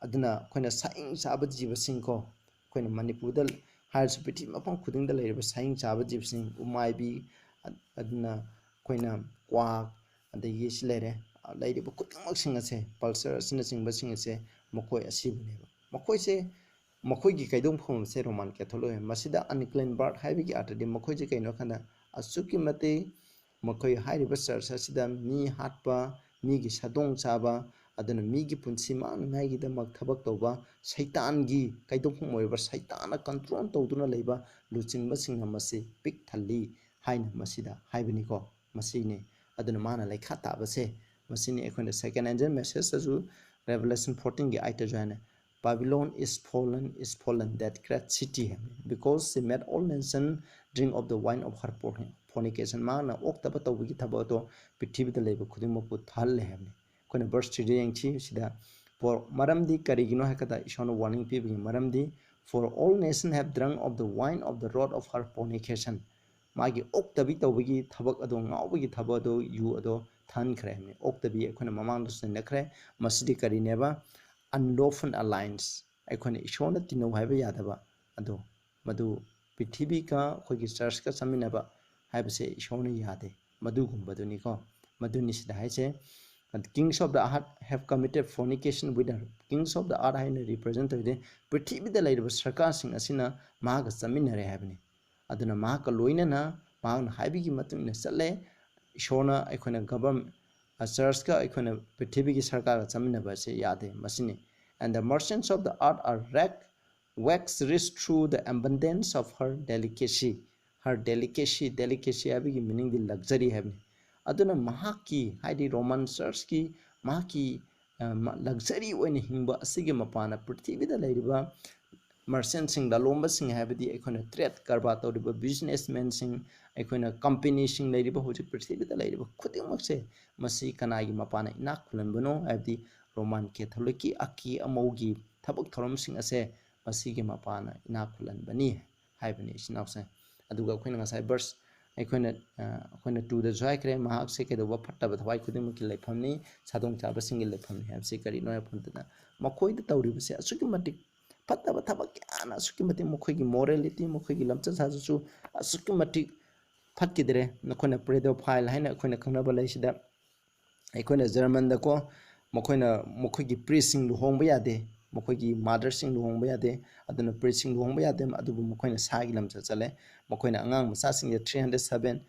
ꯑꯗꯨꯅ ꯑꯩꯈꯣꯏꯅ ꯁꯥꯍꯤꯡ ꯆꯥꯕ ꯖꯤꯕꯁꯤꯡ ꯀꯣ, ꯑꯩꯈꯣꯏꯅ ꯃꯅꯤꯄꯨꯔꯗ ꯍꯥꯏꯔꯁꯨ ꯄ꯭ꯔꯤꯊꯤꯕꯤ ꯃꯐꯝ ꯈꯨꯗꯤꯡꯗ ꯂꯩꯔꯤꯕ ꯁꯥꯍꯤꯡ ꯆꯥꯕ ꯖꯤꯕꯁꯤꯡ, ꯎꯃꯥꯏꯕꯤ, ꯑ-, ꯑꯗꯨꯅ ꯑꯩꯈꯣꯏꯅ ꯀ꯭ꯋꯥꯛ, ꯑꯗꯒꯤ ꯁꯤ ꯂꯩꯔꯦ, ꯑ, ꯂꯩꯔꯤꯕ ꯈꯨꯗꯤꯡꯃꯛꯁꯤꯡ ꯑꯁꯦ, vulture ꯑꯁꯤꯅꯆꯤꯡꯕꯁꯤꯡ ꯑꯁꯦ ꯃꯈꯣꯏ ꯑꯁꯤꯕꯨꯅꯦꯕ꯫ ꯃꯈꯣꯏꯁꯦ, ꯃꯈꯣꯏꯒꯤ ꯀꯩꯗꯧꯐꯝ ꯑꯁꯦ Roman Catholic ꯑꯣꯏ꯫ ꯃꯁꯤꯗ unclean bird ꯍꯥꯏꯕꯒꯤ ꯑꯥꯔꯊꯗꯤ ꯃꯈꯣꯏꯁꯦ ꯀꯩꯅꯣ ꯍꯥꯏ ꯀꯥꯟꯗ ꯑꯁꯨꯛꯀꯤ ꯃꯇꯤꯛ ꯃꯈꯣꯏ ꯍꯥꯏꯔꯤꯕ church ꯑꯁꯤꯗ ꯃꯤ ꯍꯥꯠꯄ, ꯃꯤꯒꯤ ꯁꯥꯗꯣꯡ ꯆꯥꯕ, ꯑꯗꯨꯅ ꯃꯤꯒꯤ ꯄꯨꯟꯁꯤ ꯃꯥꯡꯅꯉꯥꯏꯒꯤꯗꯃꯛ ꯊꯕꯛ ꯇꯧꯕ ꯁꯩꯇꯥꯟꯒꯤ ꯀꯩꯗꯧꯐꯝ ꯑꯣꯏꯔꯤꯕ ꯁꯩꯇꯥꯟꯅ control ꯇꯧꯗꯨꯅ ꯂꯩꯕ ꯂꯨꯆꯤꯡꯕꯁꯤꯡꯅ ꯃꯁꯤ ꯄꯤꯛ ꯊꯜꯂꯤ ꯍꯥꯏꯅ ꯃꯁꯤꯗ ꯍꯥꯏꯕꯅꯤꯀꯣ꯫ ꯃꯁꯤꯅꯤ꯫ ꯑꯗꯨꯅ ꯃꯥꯅ ꯂꯩꯈꯥ ꯇꯥꯕꯁꯦ ꯃꯁꯤꯅꯤ꯫ ꯑꯩꯈꯣꯏꯅ second angel message ꯇꯁꯨ Revelation fourteen ꯒꯤ eight ꯇꯁꯨ ꯍꯥꯏꯅ, "Babylon is fallen, is fallen, that great city" ꯍꯥꯏꯕꯅꯤ, "because she made all nation drink of the wine of her fornication"꯫ ꯃꯥꯅ ꯑꯣꯛꯇꯕ ꯇꯧꯕꯒꯤ ꯊꯕꯛ ꯑꯗꯣ ꯄ꯭ꯔꯤꯊꯤꯕꯤꯗ ꯂꯩꯕ ꯈꯨꯗꯤꯡꯃꯛꯄꯨ ꯊꯜꯂꯦ ꯍꯥꯏꯕꯅꯤ꯫ ꯑꯩꯈꯣꯏꯅ verse three ꯗ ꯌꯦꯡꯁꯤ꯫ ꯁꯤꯗ ꯄꯣ-, ꯃꯔꯝꯗꯤ ꯀꯔꯤꯒꯤꯅꯣ ꯍꯥꯏ ꯀꯥꯟꯗ ꯏꯁꯣꯔꯅ warning ꯄꯤꯕꯒꯤ ꯃꯔꯝꯗꯤ, "For all nation have drunk of the wine of the wrath of her fornication"꯫ ꯃꯥꯒꯤ ꯑꯣꯛꯇꯕꯤ ꯇꯧꯕꯒꯤ ꯊꯕꯛ ꯑꯗꯣ, ꯉꯥꯎꯕꯒꯤ ꯊꯕꯛ ꯑꯗꯣ, ꯌꯨ ꯑꯗꯣ ꯊꯟꯈ꯭ꯔꯦ ꯍꯥꯏꯕꯅꯤ꯫ ꯑꯣꯛꯇꯕꯤ ꯑꯩꯈꯣꯏꯅ ꯃꯃꯥꯡꯗꯁꯨ ꯅꯩꯅꯈ꯭ꯔꯦ꯫ ꯃꯁꯤꯗꯤ ꯀꯔꯤꯅꯦꯕ? Unlawful alliance, ꯑꯩꯈꯣꯏꯅ ꯏꯁꯣꯔꯅ ꯇꯤꯟꯅꯧ ꯍꯥꯏꯕ ꯌꯥꯗꯕ ꯑꯗꯣ, ꯃꯗꯨ ꯄ꯭ꯔꯤꯊꯤꯕꯤꯒ ꯑꯩꯈꯣꯏꯒꯤ church ꯀ ꯆꯠꯃꯤꯟꯅꯕ ꯍꯥꯏꯕꯁꯦ ꯏꯁꯣꯔꯅ ꯌꯥꯗꯦ꯫ ꯃꯗꯨꯒꯨꯝꯕꯗꯨꯅꯤꯀꯣ꯫ ꯃꯗꯨꯅꯤ ꯁꯤꯗ ꯍꯥꯏꯁꯦ, "Kings of the earth have committed fornication with her"꯫ Kings of the earth ꯍꯥꯏꯅ represent ꯇꯧꯔꯤꯗꯤ ꯄ꯭ꯔꯤꯊꯤꯕꯤꯗ ꯂꯩꯔꯤꯕ ꯁꯔꯀꯥꯔꯁꯤꯡ ꯑꯁꯤꯅ ꯃꯍꯥꯛꯀ ꯆꯠꯃꯤꯟꯅꯔꯦ ꯍꯥꯏꯕꯅꯤ꯫ ꯑꯗꯨꯅ ꯃꯍꯥꯛꯀ ꯂꯣꯏꯅꯅ ꯃꯍꯥꯛꯅ ꯍꯥꯏꯕꯒꯤ ꯃꯇꯨꯡ ꯏꯟꯅ ꯆꯠꯂꯦ꯫ ꯏꯁꯣꯔꯅ ꯑꯩꯈꯣꯏꯅ govern-, ꯑ, church ꯀ ꯑꯩꯈꯣꯏꯅ ꯄ꯭ꯔꯤꯊꯤꯕꯤꯒꯤ ꯁꯔꯀꯥꯔꯒ ꯆꯠꯃꯤꯟꯅꯕ ꯑꯁꯤ ꯌꯥꯗꯦ꯫ ꯃꯁꯤꯅꯤ꯫ "And the merchants of the earth are wreck-, wax rich through the abundance of her delicacy"꯫ Her delicacy, delicacy ꯍꯥꯏꯕꯒꯤ meaning ꯗꯤ luxury ꯍꯥꯏꯕꯅꯤ꯫ ꯑꯗꯨꯅ ꯃꯍꯥꯛꯀꯤ, ꯍꯥꯏꯗꯤ Roman church ꯀꯤ ꯃꯍꯥꯛꯀꯤ ꯂꯛꯖꯔꯤ ꯑꯣꯏꯅ ꯍꯤꯡꯕ ꯑꯁꯤꯒꯤ ꯃꯄꯥꯟꯅ ꯄ꯭ꯔꯤꯊꯤꯕꯤꯗ ꯂꯩꯔꯤꯕ ꯃꯔꯆꯦꯟꯁꯤꯡ, ꯂꯂꯣꯟꯕꯁꯤꯡ, ꯍꯥꯏꯕꯗꯤ ꯑꯩꯈꯣꯏꯅ ꯇ꯭ꯔꯦꯠ ꯀꯔꯕꯥꯔ ꯇꯧꯔꯤꯕ ꯕꯤꯖꯤꯅꯦꯁꯃꯦꯟꯁꯤꯡ, ꯑꯩꯈꯣꯏꯅ ꯀꯝꯄꯦꯅꯤꯁꯤꯡ ꯂꯩꯔꯤꯕ ꯍꯧꯖꯤꯛ ꯄ꯭ꯔꯤꯊꯤꯕꯤꯗ ꯂꯩꯔꯤꯕ ꯈꯨꯗꯤꯡꯃꯛꯁꯦ, ꯃꯁꯤ ꯀꯅꯥꯒꯤ ꯃꯄꯥꯟꯅ ꯏꯅꯥꯛ ꯈꯨꯜꯍꯟꯕꯅꯣ? ꯍꯥꯏꯕꯗꯤ ꯔꯣꯃꯥꯟ ꯀꯦꯊꯣꯂꯤꯛꯀꯤ ꯑꯀꯤ ꯑꯃꯧꯒꯤ ꯊꯕꯛ ꯊꯧꯔꯝꯁꯤꯡ ꯑꯁꯦ ꯃꯁꯤꯒꯤ ꯃꯄꯥꯟꯅ ꯏꯅꯥꯛ ꯈꯨꯜꯍꯟꯕꯅꯤ ꯍꯥꯏꯕꯅꯤ, ꯏꯆꯤꯟ ꯏꯅꯥꯎꯁꯦ꯫ ꯑꯗꯨꯒ ꯑꯩꯈꯣꯏꯅ ꯉꯁꯥꯏ ꯚꯔꯁ, ꯑꯩꯈꯣꯏꯅ, ꯑ, ꯑꯩꯈꯣꯏꯅ ꯇꯨꯗꯁꯨ ꯍꯥꯏꯈ꯭ꯔꯦ, ꯃꯍꯥꯛꯁꯦ ꯀꯩꯗꯧꯕ? ꯐꯠꯇꯕ ꯊꯋꯥꯏ ꯈꯨꯗꯤꯡꯃꯛꯀꯤ ꯂꯩꯐꯝꯅꯤ, ꯁꯥꯗꯣꯡ ꯆꯥꯕꯁꯤꯡꯒꯤ ꯂꯩꯐꯝꯅꯤ ꯍꯥꯏꯕꯁꯤ ꯀꯔꯤꯅꯣ ꯍꯥꯏꯕ ꯃꯇꯝꯗ, ꯃꯈꯣꯏꯗ ꯇꯧꯔꯤꯕꯁꯦ ꯑꯁꯨꯛꯀꯤ ꯃꯇꯤꯛ ꯐꯠꯇꯕ ꯊꯕꯛ ꯀꯌꯥꯅ, ꯑꯁꯨꯛꯀꯤ ꯃꯇꯤꯛ ꯃꯈꯣꯏꯒꯤ ꯃꯣꯔꯦꯂꯤꯇꯤ, ꯃꯈꯣꯏꯒꯤ ꯂꯝꯆꯠ ꯁꯥꯖꯠꯁꯨ ꯑꯁꯨꯛꯀꯤ ꯃꯇꯤꯛ ꯐꯠꯈꯤꯗ꯭ꯔꯦ꯫ ꯅꯈꯣꯏꯅ ꯄ꯭ꯔꯦꯗꯣꯐꯥꯏꯜ ꯍꯥꯏꯅ ꯑꯩꯈꯣꯏꯅ ꯈꯪꯅꯕ ꯂꯩꯁꯤꯗ, ꯑꯩꯈꯣꯏꯅ ꯖꯔꯃꯟꯗꯀꯣ, ꯃꯈꯣꯏꯅ, ꯃꯈꯣꯏꯒꯤ ꯄ꯭ꯔꯤꯁꯁꯤꯡ ꯂꯨꯍꯣꯡꯕ ꯌꯥꯗꯦ, ꯃꯈꯣꯏꯒꯤ ꯃꯥꯗꯔꯁꯤꯡ ꯂꯨꯍꯣꯡꯕ ꯌꯥꯗꯦ꯫ ꯑꯗꯨꯅ ꯄ꯭ꯔꯤꯁꯁꯤꯡ ꯂꯨꯍꯣꯡꯕ ꯌꯥꯗꯦ, ꯑꯗꯨꯕꯨ ꯃꯈꯣꯏꯅ ꯁꯥꯒꯤ ꯂꯝꯆꯠ ꯆꯠꯂꯦ꯫ ꯃꯈꯣꯏꯅ ꯑꯉꯥꯡ ꯃꯆꯥꯁꯤꯡꯁꯦ three hundred seven,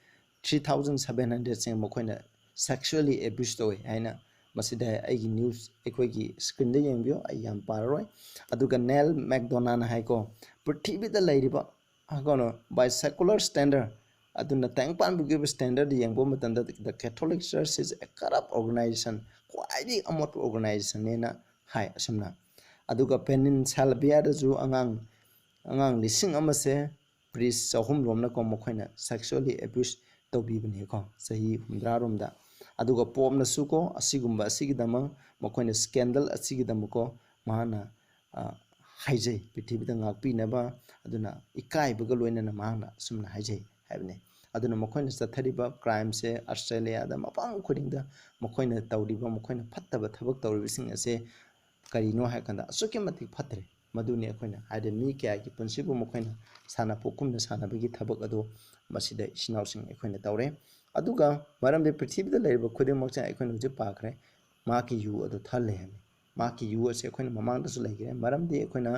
three thousand seven hundred ꯁꯦ ꯃꯈꯣꯏꯅ sexually abuse ꯇꯧꯋꯦ ꯍꯥꯏꯅ ꯃꯁꯤꯗ ꯑꯩꯒꯤ ꯅ꯭ꯌꯨꯁ ꯑꯩꯈꯣꯏꯒꯤ ꯁ꯭ꯀ꯭ꯔꯤꯟꯗ ꯌꯦꯡꯕꯤꯌꯨ, ꯑꯩ ꯌꯥꯝ ꯄꯥꯔꯔꯣꯏ꯫ ꯑꯗꯨꯒ ꯅꯦꯜ ꯃꯦꯛꯗꯣꯅꯥꯅ ꯍꯥꯏꯀꯣ, ꯄ꯭ꯔꯤꯊꯤꯕꯤꯗ ꯂꯩꯔꯤꯕ, ꯀꯩꯅꯣ, by secular standard, ꯑꯗꯨꯅ ꯇꯥꯏꯕꯪꯄꯥꯟꯕꯒꯤ ꯑꯣꯏꯕ ꯁ꯭ꯇꯦꯟꯗꯔꯗ ꯌꯦꯡꯕ ꯃꯇꯝꯗ, the Catholic Church is a corrupt organization, ꯈ꯭ꯋꯥꯏꯗꯒꯤ ꯑꯃꯣꯠꯄ ꯑꯣꯔꯒꯅꯥꯏꯖꯦꯁꯟꯅꯦꯅ ꯍꯥꯏ꯫ ꯑꯁꯨꯝꯅ, ꯑꯗꯨꯒ ꯄꯦꯅꯤꯟꯁꯥꯂꯚꯤꯌꯥꯗꯁꯨ ꯑꯉꯥꯡ, ꯑꯉꯥꯡ ꯂꯤꯁꯤꯡ ꯑꯃꯁꯦ ꯄ꯭ꯔꯤꯁ ꯆꯍꯨꯝ ꯔꯣꯝꯅꯀꯣ, ꯃꯈꯣꯏꯅ sexually abuse ꯇꯧꯕꯤꯕꯅꯤꯀꯣ, ꯆꯍꯤ ꯍꯨꯝꯗ꯭ꯔꯥ ꯔꯣꯝꯗ꯫ ꯑꯗꯨꯒ ꯄꯣꯞꯅꯁꯨꯀꯣ, ꯑꯁꯤꯒꯨꯝꯕ ꯑꯁꯤꯒꯤꯗꯃꯛ ꯃꯈꯣꯏꯅ ꯁ꯭ꯀꯦꯟꯗꯜ ꯑꯁꯤꯒꯤꯗꯃꯛꯀꯣ, ꯃꯍꯥꯛꯅ, ꯑ, ꯍꯥꯏꯖꯩ, ꯄ꯭ꯔꯤꯊꯤꯕꯤꯗ ꯉꯥꯛꯄꯤꯅꯕ꯫ ꯑꯗꯨꯅ ꯏꯀꯥꯏꯕꯒ ꯂꯣꯏꯅꯅ ꯃꯍꯥꯛꯅ ꯑꯁꯨꯝꯅ ꯍꯥꯏꯖꯩ ꯍꯥꯏꯕꯅꯤ꯫ ꯑꯗꯨꯅ ꯃꯈꯣꯏꯅ ꯆꯠꯊꯔꯤꯕ ꯀ꯭ꯔꯥꯏꯝꯁꯦ ꯑꯁꯇ꯭ꯔꯦꯂꯤꯌꯥꯗ ꯃꯐꯝ ꯈꯨꯗꯤꯡꯗ ꯃꯈꯣꯏꯅ ꯇꯧꯔꯤꯕ, ꯃꯈꯣꯏꯅ ꯐꯠꯇꯕ ꯊꯕꯛ ꯇꯧꯔꯤꯕꯁꯤꯡ ꯑꯁꯦ ꯀꯔꯤꯅꯣ ꯍꯥꯏ ꯀꯥꯟꯗ ꯑꯁꯨꯛꯀꯤ ꯃꯇꯤꯛ ꯐꯠꯇ꯭ꯔꯦ꯫ ꯃꯗꯨꯅꯤ ꯑꯩꯈꯣꯏꯅ ꯍꯥꯏꯗꯤ ꯃꯤ ꯀꯌꯥꯒꯤ ꯄꯨꯟꯁꯤꯕꯨ ꯃꯈꯣꯏꯅ ꯁꯥꯟꯅꯄꯣꯠꯀꯨꯝꯅ ꯁꯥꯟꯅꯕꯒꯤ ꯊꯕꯛ ꯑꯗꯨ ꯃꯁꯤꯗ ꯏꯆꯤꯟ ꯏꯅꯥꯎꯁꯤꯡ ꯑꯩꯈꯣꯏꯅ ꯇꯧꯔꯦ꯫ ꯑꯗꯨꯒ ꯃꯔꯝꯗꯤ ꯄ꯭ꯔꯤꯊꯤꯕꯤꯗ ꯂꯩꯔꯤꯕ ꯈꯨꯗꯤꯡꯃꯛꯁꯦ ꯑꯩꯈꯣꯏꯅ ꯍꯧꯖꯤꯛ ꯄꯥꯈ꯭ꯔꯦ, ꯃꯍꯥꯛꯀꯤ ꯌꯨ ꯑꯗꯨ ꯊꯜꯂꯦ ꯍꯥꯏꯕꯅꯤ꯫ ꯃꯍꯥꯛꯀꯤ ꯌꯨ ꯑꯁꯦ ꯑꯩꯈꯣꯏꯅ ꯃꯃꯥꯡꯗꯁꯨ ꯂꯩꯈ꯭ꯔꯦ꯫ ꯃꯔꯝꯗꯤ ꯑꯩꯈꯣꯏꯅ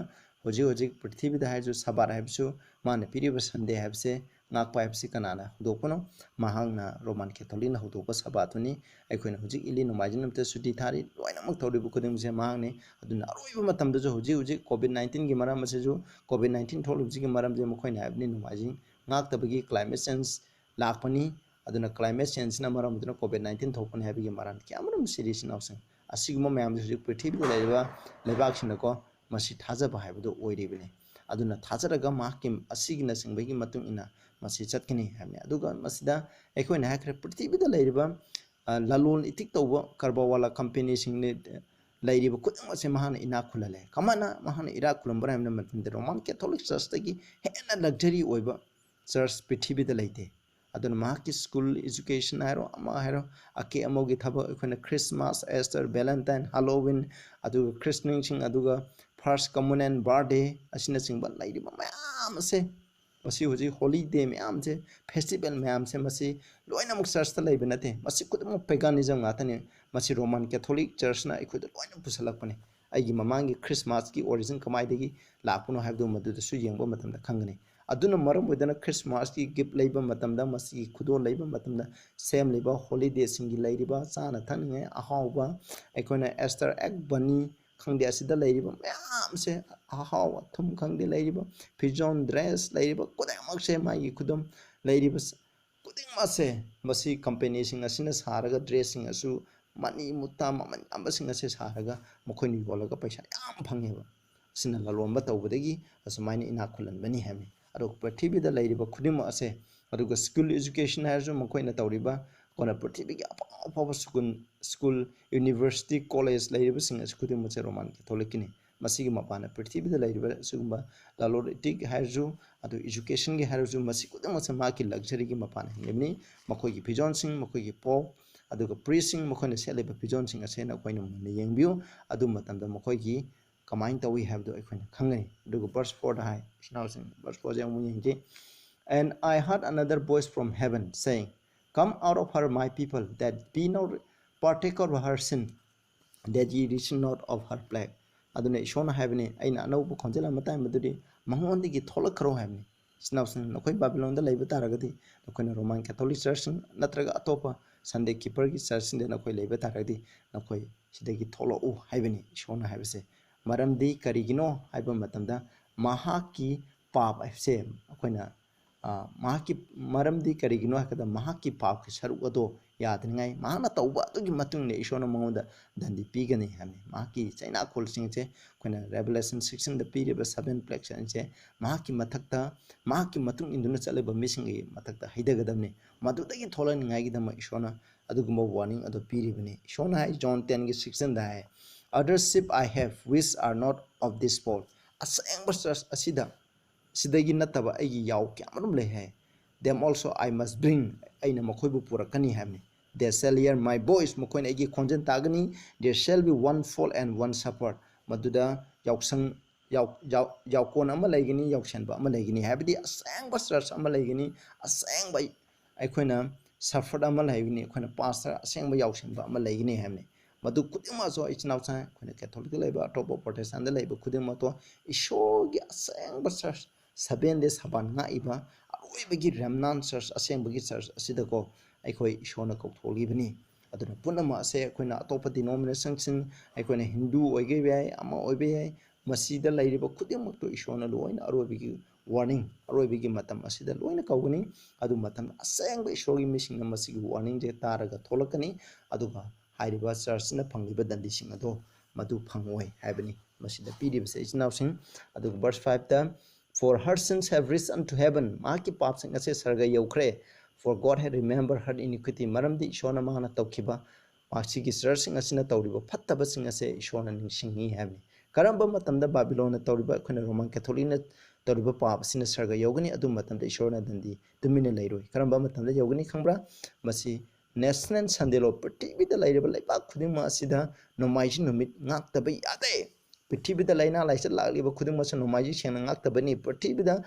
ꯍꯧꯖꯤꯛ ꯍꯧꯖꯤꯛ ꯄ꯭ꯔꯤꯊꯤꯕꯤꯗ ꯍꯥꯏꯔꯁꯨ ꯁꯕꯥꯠ ꯍꯥꯏꯕꯁꯨ, ꯃꯥꯅ ꯄꯤꯔꯤꯕ ꯁꯟꯗꯦ ꯍꯥꯏꯕꯁꯦ ꯉꯥꯛꯄ ꯍꯥꯏꯕꯁꯤ ꯀꯅꯥꯅ ꯍꯧꯗꯣꯛꯄꯅꯣ? ꯃꯍꯥꯛꯅ, ꯔꯣꯃꯥꯟ ꯀꯦꯊꯣꯂꯤꯛꯅ ꯍꯧꯗꯣꯛꯄ ꯁꯕꯥꯠꯇꯨꯅꯤ꯫ ꯑꯩꯈꯣꯏꯅ ꯍꯧꯖꯤꯛ ꯏꯜꯂꯤ ꯅꯣꯡꯃꯥꯏꯖꯤꯡ ꯅꯨꯃꯤꯠꯇ ꯁꯨꯇꯤ ꯊꯥꯔꯤ, ꯂꯣꯏꯅꯃꯛ ꯇꯧꯔꯤꯕ ꯈꯨꯗꯤꯡꯃꯛꯁꯦ ꯃꯍꯥꯛꯅꯤ꯫ ꯑꯗꯨꯅ ꯑꯔꯣꯏꯕ ꯃꯇꯝꯗꯁꯨ ꯍꯧꯖꯤꯛ ꯍꯧꯖꯤꯛ ꯀꯣꯚꯤꯗ ꯅꯥꯏꯟꯇꯤꯟꯒꯤ ꯃꯔꯝ ꯑꯁꯤꯁꯨ, ꯀꯣꯚꯤꯗ ꯅꯥꯏꯟꯇꯤꯟ ꯊꯣꯛꯂꯤꯕꯁꯤꯒꯤ ꯃꯔꯝꯁꯦ ꯃꯈꯣꯏꯅ ꯍꯥꯏꯕꯅꯤ, ꯅꯣꯡꯃꯥꯏꯖꯤꯡ ꯉꯥꯛꯇꯕꯒꯤ ꯀ꯭ꯂꯥꯏꯃꯦꯠ ꯆꯦꯟꯖ ꯂꯥꯛꯄꯅꯤ꯫ ꯑꯗꯨꯅ ꯀ꯭ꯂꯥꯏꯃꯦꯠ ꯆꯦꯟꯖꯅ ꯃꯔꯝ ꯑꯣꯏꯗꯨꯅ ꯀꯣꯚꯤꯗ ꯅꯥꯏꯟꯇꯤꯟ ꯊꯣꯛꯄꯅꯤ ꯍꯥꯏꯕꯒꯤ ꯃꯔꯝ ꯀꯌꯥꯃꯔꯨꯝ ꯁꯤꯔꯤ ꯏꯆꯤꯟ ꯏꯅꯥꯎꯁꯤꯡ꯫ ꯑꯁꯤꯒꯨꯝꯕ ꯃꯌꯥꯝꯁꯦ ꯍꯧꯖꯤꯛ ꯄ꯭ꯔꯤꯊꯤꯕꯤꯗ ꯂꯩꯔꯤꯕ ꯂꯩꯕꯥꯛꯁꯤꯡꯅꯀꯣ ꯃꯁꯤ ꯊꯥꯖꯕ ꯍꯥꯏꯕꯗꯨ ꯑꯣꯏꯔꯤꯕꯅꯤ꯫ ꯑꯗꯨꯅ ꯊꯥꯖꯔꯒ ꯃꯍꯥꯛꯀꯤ ꯑꯁꯤꯒꯤꯅꯆꯤꯡꯕꯒꯤ ꯃꯇꯨꯡ ꯏꯟꯅ ꯃꯁꯤ ꯆꯠꯀꯅꯤ ꯍꯥꯏꯕꯅꯤ꯫ ꯑꯗꯨꯒ ꯃꯁꯤꯗ ꯑꯩꯈꯣꯏꯅ ꯍꯥꯏꯈ꯭ꯔꯦ, ꯄ꯭ꯔꯤꯊꯤꯕꯤꯗ ꯂꯩꯔꯤꯕ, ꯑ, ꯂꯂꯣꯟ ꯏꯇꯤꯛ ꯇꯧꯕ ꯀꯔꯕꯥꯔ ꯋꯥꯂꯥ ꯀꯝꯄꯦꯅꯤꯁꯤꯡꯅ ꯂꯩꯔꯤꯕ ꯈꯨꯗꯤꯡꯃꯛꯁꯦ ꯃꯍꯥꯛꯅ ꯏꯅꯥꯛ ꯈꯨꯜꯍꯜꯂꯦ꯫ ꯀꯃꯥꯏꯅ ꯃꯍꯥꯛꯅ ꯏꯅꯥꯛ ꯈꯨꯜꯍꯟꯕ꯭ꯔꯥ ꯍꯥꯏꯕ ꯃꯇꯝꯗ ꯔꯣꯃꯥꯟ ꯀꯦꯊꯣꯂꯤꯛ ꯆꯔꯆꯇꯒꯤ ꯍꯦꯟꯅ ꯂꯛꯖꯔꯤ ꯑꯣꯏꯕ ꯆꯔꯆ ꯄ꯭ꯔꯤꯊꯤꯕꯤꯗ ꯂꯩꯇꯦ꯫ ꯑꯗꯨꯅ ꯃꯍꯥꯛꯀꯤ ꯁ꯭ꯀꯨꯜ ꯑꯦꯖꯨꯀꯦꯁꯟ ꯍꯥꯏꯔꯣ, ꯑꯃ ꯍꯥꯏꯔꯣ, ꯑꯀꯦ ꯑꯃꯧꯒꯤ ꯊꯕꯛ, ꯑꯩꯈꯣꯏꯅ ꯈ꯭ꯔꯤꯁꯃꯥꯁ, ꯑꯦꯁꯇꯔ, ꯚꯦꯂꯦꯟꯇꯥꯏꯟ, ꯍꯥꯂꯣꯋꯤꯟ, ꯑꯗꯨꯒ ꯈ꯭ꯔꯤꯁꯅꯤꯡꯁꯤꯡ, ꯑꯗꯨꯒ ꯐꯥꯔꯁ ꯀꯃꯨꯅꯦꯟ, ꯕꯥꯔꯗꯦ ꯑꯁꯤꯅꯆꯤꯡꯕ ꯂꯩꯔꯤꯕ ꯃꯌꯥꯝ ꯑꯁꯦ, ꯃꯁꯤ ꯍꯧꯖꯤꯛ ꯍꯣꯂꯤꯗꯦ ꯃꯌꯥꯝꯁꯦ, ꯐꯦꯁꯇꯤꯚꯦꯜ ꯃꯌꯥꯝꯁꯦ, ꯃꯁꯤ ꯂꯣꯏꯅꯃꯛ ꯆꯔꯆꯇ ꯂꯩꯕ ꯅꯠꯇꯦ꯫ ꯃꯁꯤ ꯈꯨꯗꯤꯡꯃꯛ ꯄꯦꯒꯥꯅꯤꯖꯝ ꯉꯥꯛꯇꯅꯤ꯫ ꯃꯁꯤ ꯔꯣꯃꯥꯟ ꯀꯦꯊꯣꯂꯤꯛ ꯆꯔꯆꯅ ꯑꯩꯈꯣꯏꯗ ꯂꯣꯏꯅ ꯄꯨꯁꯜꯂꯛꯄꯅꯤ꯫ ꯑꯩꯒꯤ ꯃꯃꯥꯡꯒꯤ ꯈ꯭ꯔꯤꯁꯃꯥꯁꯀꯤ ꯑꯣꯔꯤꯖꯤꯟ ꯀꯃꯥꯏꯗꯒꯤ ꯂꯥꯛꯄꯅꯣ ꯍꯥꯏꯕꯗꯨ ꯃꯗꯨꯗꯁꯨ ꯌꯦꯡꯕ ꯃꯇꯝꯗ ꯈꯪꯒꯅꯤ꯫ ꯑꯗꯨꯅ ꯃꯔꯝ ꯑꯣꯏꯗꯅ ꯈ꯭ꯔꯤꯁꯃꯥꯁꯀꯤ ꯒꯤꯐ ꯂꯩꯕ ꯃꯇꯝꯗ, ꯃꯁꯤꯒꯤ ꯈꯨꯗꯣꯜ ꯂꯩꯕ ꯃꯇꯝꯗ, ꯁꯦꯝꯂꯤꯕ ꯍꯣꯂꯤꯗꯦꯁꯤꯡꯒꯤ ꯂꯩꯔꯤꯕ ꯆꯥꯅ ꯊꯛꯅꯤꯡꯉꯥꯏ ꯑꯍꯥꯎꯕ, ꯑꯩꯈꯣꯏꯅ ꯑꯦꯁꯇꯔ ꯑꯦꯛ ꯕꯅꯤ ꯈꯪꯗꯦ, ꯑꯁꯤꯗ ꯂꯩꯔꯤꯕ ꯃꯌꯥꯝꯁꯦ, ꯑꯍꯥꯎ ꯑꯊꯨꯝ ꯈꯪꯗꯦ, ꯂꯩꯔꯤꯕ ꯐꯤꯖꯣꯜ, ꯗ꯭ꯔꯦꯁ, ꯂꯩꯔꯤꯕ ꯈꯨꯗꯤꯡꯃꯛꯁꯦ, ꯃꯥꯒꯤ ꯈꯨꯗꯣꯜ ꯂꯩꯔꯤꯕ ꯈꯨꯗꯤꯡꯃꯛꯁꯦ, ꯃꯁꯤ ꯀꯝꯄꯦꯅꯤꯁꯤꯡ ꯑꯁꯤꯅ ꯁꯥꯔꯒ, ꯗ꯭ꯔꯦꯁꯁꯤꯡ ꯑꯁꯨ ꯃꯅꯤ ꯃꯨꯛꯇꯥ ꯃꯃꯜ ꯌꯥꯝꯕꯁꯤꯡ ꯑꯁꯦ ꯁꯥꯔꯒ ꯃꯈꯣꯏꯅ ꯌꯣꯜꯂꯒ ꯄꯩꯁꯥ ꯌꯥꯝ ꯐꯪꯉꯦꯕ꯫ ꯑꯁꯤꯅ ꯂꯂꯣꯟꯕ ꯇꯧꯕꯗꯒꯤ ꯑꯁꯨꯃꯥꯏꯅ ꯏꯅꯥꯛ ꯈꯨꯜꯍꯟꯕꯅꯤ ꯍꯥꯏꯕꯅꯤ꯫ ꯑꯗꯨꯒ ꯄ꯭ꯔꯤꯊꯤꯕꯤꯗ ꯂꯩꯔꯤꯕ ꯈꯨꯗꯤꯡꯃꯛ ꯑꯁꯦ, ꯑꯗꯨꯒ ꯁ꯭ꯀꯨꯜ ꯑꯦꯖꯨꯀꯦꯁꯟ ꯍꯥꯏꯔꯁꯨ ꯃꯈꯣꯏꯅ ꯇꯧꯔꯤꯕ, ꯑꯩꯈꯣꯏꯅ ꯄ꯭ꯔꯤꯊꯤꯕꯤꯒꯤ ꯑꯐꯥꯎ ꯑꯐꯥꯎꯕ ꯁ꯭ꯀꯨꯜ, ꯁ꯭ꯀꯨꯜ, ꯌꯨꯅꯤꯚꯔꯁꯤꯇꯤ, ꯀꯣꯂꯦꯖ ꯂꯩꯔꯤꯕꯁꯤꯡ ꯑꯁꯤ ꯈꯨꯗꯤꯡꯃꯛꯁꯦ ꯔꯣꯃꯥꯟ ꯀꯦꯊꯣꯂꯤꯛꯀꯤꯅꯤ꯫ ꯃꯁꯤꯒꯤ ꯃꯄꯥꯟꯅ ꯄ꯭ꯔꯤꯊꯤꯕꯤꯗ ꯂꯩꯔꯤꯕ ꯑꯁꯤꯒꯨꯝꯕ ꯂꯂꯣꯟ ꯏꯇꯤꯛ ꯍꯥꯏꯔꯁꯨ, ꯑꯗꯨ ꯏꯖꯨꯀꯦꯁꯟꯒꯤ ꯍꯥꯏꯔꯁꯨ, ꯃꯁꯤ ꯈꯨꯗꯤꯡꯃꯛꯁꯦ ꯃꯍꯥꯛꯀꯤ ꯂꯛꯖꯔꯤꯒꯤ ꯃꯄꯥꯟ ꯍꯦꯟꯕꯅꯤ꯫ ꯃꯈꯣꯏꯒꯤ ꯐꯤꯖꯣꯜꯁꯤꯡ, ꯃꯈꯣꯏꯒꯤ ꯄꯣꯞ, ꯑꯗꯨꯒ ꯄ꯭ꯔꯤꯁꯁꯤꯡ, ꯃꯈꯣꯏꯅ ꯁꯦꯠꯂꯤꯕ ꯐꯤꯖꯣꯜꯁꯤꯡ ꯑꯁꯦ ꯅꯈꯣꯏꯅ ꯃꯨꯟꯅ ꯌꯦꯡꯕꯤꯌꯨ꯫ ꯑꯗꯨ ꯃꯇꯝꯗ ꯃꯈꯣꯏꯒꯤ ꯀꯃꯥꯏꯅ ꯇꯧꯏ ꯍꯥꯏꯕꯗꯨ ꯑꯩꯈꯣꯏꯅ ꯈꯪꯒꯅꯤ꯫ ꯑꯗꯨꯒ ꯚꯔꯁ ꯐꯣꯔꯗ ꯍꯥꯏ, ꯏꯆꯤꯟ ꯏꯅꯥꯎꯁꯤꯡ, ꯚꯔꯁ ꯐꯣꯔꯁꯦ ꯑꯃꯨꯛ ꯌꯦꯡꯁꯤ꯫ "And I heard another voice from heaven saying, 'Come out of her, my people, that be not partaker of her sin, that ye receive not of her plague.'" ꯑꯗꯨꯅ ꯏꯁꯣꯔꯅ ꯍꯥꯏꯕꯅꯤ, "ꯑꯩꯅ ꯑꯅꯧꯕ ꯈꯣꯟꯖꯦꯜ ꯑꯃ ꯇꯥꯏ, ꯃꯗꯨꯗꯤ ꯃꯉꯣꯟꯗꯒꯤ ꯊꯣꯛꯂꯛꯈ꯭ꯔꯣ" ꯍꯥꯏꯕꯅꯤ꯫ ꯏꯆꯤꯟ ꯏꯅꯥꯎꯁꯤꯡ, ꯅꯈꯣꯏ ꯕꯥꯕꯤꯂꯣꯟꯗ ꯂꯩꯕ ꯇꯥꯔꯒꯗꯤ, ꯅꯈꯣꯏꯅ ꯔꯣꯃꯥꯟ ꯀꯦꯊꯣꯂꯤꯛ ꯆꯔꯆꯁꯤꯡ ꯅꯠꯇ꯭ꯔꯒ ꯑꯇꯣꯞꯄ ꯁꯟꯗꯦ ꯀꯤꯄꯔꯒꯤ ꯆꯔꯆꯁꯤꯡꯗ ꯅꯈꯣꯏ ꯂꯩꯕ ꯇꯥꯔꯒꯗꯤ, ꯅꯈꯣꯏ ꯁꯤꯗꯒꯤ ꯊꯣꯛꯂꯛꯎ ꯍꯥꯏꯕꯅꯤ ꯏꯁꯣꯔꯅ ꯍꯥꯏꯕꯁꯦ꯫ ꯃꯔꯝꯗꯤ ꯀꯔꯤꯒꯤꯅꯣ ꯍꯥꯏꯕ ꯃꯇꯝꯗ, ꯃꯍꯥꯛꯀꯤ ꯄꯥꯞ ꯍꯥꯏꯕꯁꯦ ꯑꯩꯈꯣꯏꯅ ꯑ, ꯃꯍꯥꯛꯀꯤ, ꯃꯔꯝꯗꯤ ꯀꯔꯤꯒꯤꯅꯣ ꯍꯥꯏꯕꯗ, ꯃꯍꯥꯛꯀꯤ ꯄꯥꯞꯀꯤ ꯁꯔꯨꯛ ꯑꯗꯣ ꯌꯥꯗꯅꯤꯡꯉꯥꯏ ꯃꯍꯥꯛꯅ ꯇꯧꯕ ꯑꯗꯨꯒꯤ ꯃꯇꯨꯡ ꯏꯟꯅ ꯏꯁꯣꯔꯅ ꯃꯉꯣꯟꯗ ꯗꯟꯗꯤ ꯄꯤꯒꯅꯤ ꯍꯥꯏꯕꯅꯤ꯫ ꯃꯍꯥꯛꯀꯤ ꯆꯩꯅꯥꯈꯣꯜꯁꯤꯡ ꯑꯁꯦ ꯑꯩꯈꯣꯏꯅ Revelation sixteen ꯗ ꯄꯤꯔꯤꯕ seven plagues ꯑꯁꯦ ꯃꯍꯥꯛꯀꯤ ꯃꯊꯛꯇ, ꯃꯍꯥꯛꯀꯤ ꯃꯇꯨꯡ ꯏꯟꯗꯨꯅ ꯆꯠꯂꯤꯕ ꯃꯤꯁꯤꯡꯒꯤ ꯃꯊꯛꯇ ꯍꯩꯊꯒꯗꯕꯅꯤ꯫ ꯃꯗꯨꯗꯒꯤ ꯊꯣꯛꯂꯛꯅꯤꯡꯉꯥꯏꯒꯤꯗꯃꯛ ꯏꯁꯣꯔꯅ ꯑꯗꯨꯒꯨꯝꯕ warning ꯑꯗꯨ ꯄꯤꯔꯤꯕꯅꯤ꯫ ꯏꯁꯣꯔꯅ ꯍꯥꯏ, John ten ꯒꯤ sixteen the high, "Other sheep I have, which are not of this fold." ꯑꯁꯦꯡꯕ church ꯑꯁꯤꯗ, ꯁꯤꯗꯒꯤ ꯅꯠꯇꯕ ꯑꯩꯒꯤ ꯌꯥꯎ ꯀꯌꯥ ꯑꯃꯔꯣꯝ ꯂꯩ ꯍꯥꯏ꯫ "Them also I must bring." ꯑꯩꯅ ꯃꯈꯣꯏꯕꯨ ꯄꯨꯔꯛꯀꯅꯤ ꯍꯥꯏꯕꯅꯤ꯫ "They shall hear my voice." ꯃꯈꯣꯏꯅ ꯑꯩꯒꯤ ꯈꯣꯟꯖꯦꯜ ꯇꯥꯒꯅꯤ꯫ "There shall be one fold and one shepherd." ꯃꯗꯨꯗ ꯌꯥꯎꯁꯪ, ꯌꯥꯎ-, ꯌꯥꯎ-, ꯌꯥꯎꯀꯣꯟ ꯑꯃ ꯂꯩꯒꯅꯤ, ꯌꯥꯎꯁꯦꯟꯕ ꯑꯃ ꯂꯩꯒꯅꯤ꯫ ꯍꯥꯏꯕꯗꯤ ꯑꯁꯦꯡꯕ church ꯑꯃ ꯂꯩꯒꯅꯤ, ꯑꯁꯦꯡꯕ ꯑꯩꯈꯣꯏꯅ shepherd ꯑꯃ ꯂꯩꯒꯅꯤ, ꯑꯩꯈꯣꯏꯅ pastor, ꯑꯁꯦꯡꯕ ꯌꯥꯎꯁꯦꯟꯕ ꯑꯃ ꯂꯩꯒꯅꯤ ꯍꯥꯏꯕꯅꯤ꯫ ꯃꯗꯨ ꯈꯨꯗꯤꯡꯃꯛꯁꯨ, ꯏꯆꯤꯟ ꯏꯅꯥꯎꯁꯤꯡ, ꯑꯩꯈꯣꯏꯅ Catholic ꯇ ꯂꯩꯕ, ꯑꯇꯣꯞꯄ Protestant ꯗ ꯂꯩꯕ ꯈꯨꯗꯤꯡꯃꯛꯇꯣ ꯏꯁꯣꯔꯒꯤ ꯑꯁꯦꯡꯕ church, Seventh Day ꯁꯕꯥꯟ ꯉꯥꯛꯏꯕ ꯑꯔꯣꯏꯕꯒꯤ remnant church, ꯑꯁꯦꯡꯕꯒꯤ church ꯑꯁꯤꯗꯀꯣ ꯑꯩꯈꯣꯏ ꯏꯁꯣꯔꯅ ꯀꯧꯊꯣꯛꯂꯤꯕꯅꯤ꯫ ꯑꯗꯨꯅ ꯄꯨꯝꯅꯃꯛ ꯑꯁꯦ ꯑꯩꯈꯣꯏꯅ ꯑꯇꯣꯞꯄ denomination ꯁꯤꯡ, ꯑꯩꯈꯣꯏꯅ ꯍꯤꯟꯗꯨ ꯑꯣꯏꯒꯦ ꯌꯥꯏ, ꯑꯃ ꯑꯣꯏꯕ ꯌꯥꯏ, ꯃꯁꯤꯗ ꯂꯩꯔꯤꯕ ꯈꯨꯗꯤꯡꯃꯛꯇꯨ ꯏꯁꯣꯔꯅ ꯂꯣꯏꯅ ꯑꯔꯣꯏꯕꯒꯤ warning, ꯑꯔꯣꯏꯕꯒꯤ ꯃꯇꯝ ꯑꯁꯤꯗ ꯂꯣꯏꯅ ꯀꯧꯒꯅꯤ꯫ ꯑꯗꯨ ꯃꯇꯝꯗ ꯑꯁꯦꯡꯕ ꯏꯁꯣꯔꯒꯤ ꯃꯤꯁꯤꯡꯅ ꯃꯁꯤꯒꯤ warning ꯁꯦ ꯇꯥꯔꯒ ꯊꯣꯛꯂꯛꯀꯅꯤ꯫ ꯑꯗꯨꯒ ꯍꯥꯏꯔꯤꯕ church ꯁꯤꯅ ꯐꯪꯂꯤꯕ ꯗꯟꯗꯤꯁꯤꯡ ꯑꯗꯣ ꯃꯗꯨ ꯐꯪꯉꯣꯏ ꯍꯥꯏꯕꯅꯤ ꯃꯁꯤꯗ ꯄꯤꯔꯤꯕꯁꯦ, ꯏꯆꯤꯟ ꯏꯅꯥꯎꯁꯤꯡ꯫ ꯑꯗꯨꯒ verse five ꯇ, "For her sins have reached unto heaven." ꯃꯍꯥꯛꯀꯤ ꯄꯥꯞꯁꯤꯡ ꯑꯁꯦ ꯁꯔꯒ ꯌꯧꯈ꯭ꯔꯦ꯫ "For God had remembered her iniquity." ꯃꯔꯝꯗꯤ ꯏꯁꯣꯔꯅ ꯃꯥꯅ ꯇꯧꯈꯤꯕ ꯃꯁꯤꯒꯤ church ꯁꯤꯡ ꯑꯁꯤꯅ ꯇꯧꯔꯤꯕ ꯐꯠꯇꯕꯁꯤꯡ ꯑꯁꯦ ꯏꯁꯣꯔꯅ ꯅꯤꯡꯁꯤꯡꯉꯤ ꯍꯥꯏꯕꯅꯤ꯫ ꯀꯔꯝꯕ ꯃꯇꯝꯗ ꯕꯥꯕꯤꯂꯣꯟꯅ ꯇꯧꯔꯤꯕ, ꯑꯩꯈꯣꯏꯅ Roman Catholic ꯅ ꯇꯧꯔꯤꯕ ꯄꯥꯞ ꯑꯁꯤꯅ ꯁꯔꯒ ꯌꯧꯒꯅꯤ? ꯑꯗꯨ ꯃꯇꯝꯗ ꯏꯁꯣꯔꯅ ꯗꯟꯗꯤ ꯇꯨꯃꯤꯟꯅ ꯂꯩꯔꯣꯏ꯫ ꯀꯔꯝꯕ ꯃꯇꯝꯗ ꯌꯧꯒꯅꯤ ꯈꯪꯕ꯭ꯔꯥ? ꯃꯁꯤ National Sunday Law, ꯄ꯭ꯔꯤꯊꯤꯕꯤꯗ ꯂꯩꯔꯤꯕ ꯂꯩꯕꯥꯛ ꯈꯨꯗꯤꯡꯃꯛ ꯑꯁꯤꯗ ꯅꯣꯡꯃꯥꯏꯖꯤꯡ ꯅꯨꯃꯤꯠ ꯉꯥꯛꯇꯕ ꯌꯥꯗꯦ꯫ ꯄ꯭ꯔꯤꯊꯤꯕꯤꯗ ꯂꯥꯏꯅꯥ ꯂꯥꯏꯆꯠ ꯂꯥꯛꯂꯤꯕ ꯈꯨꯗꯤꯡꯃꯛꯁꯨ ꯅꯣꯡꯃꯥꯏꯖꯤꯡ ꯁꯦꯡꯅ ꯉꯥꯛꯇꯕꯅꯤ꯫ ꯄ꯭ꯔꯤꯊꯤꯕꯤꯗ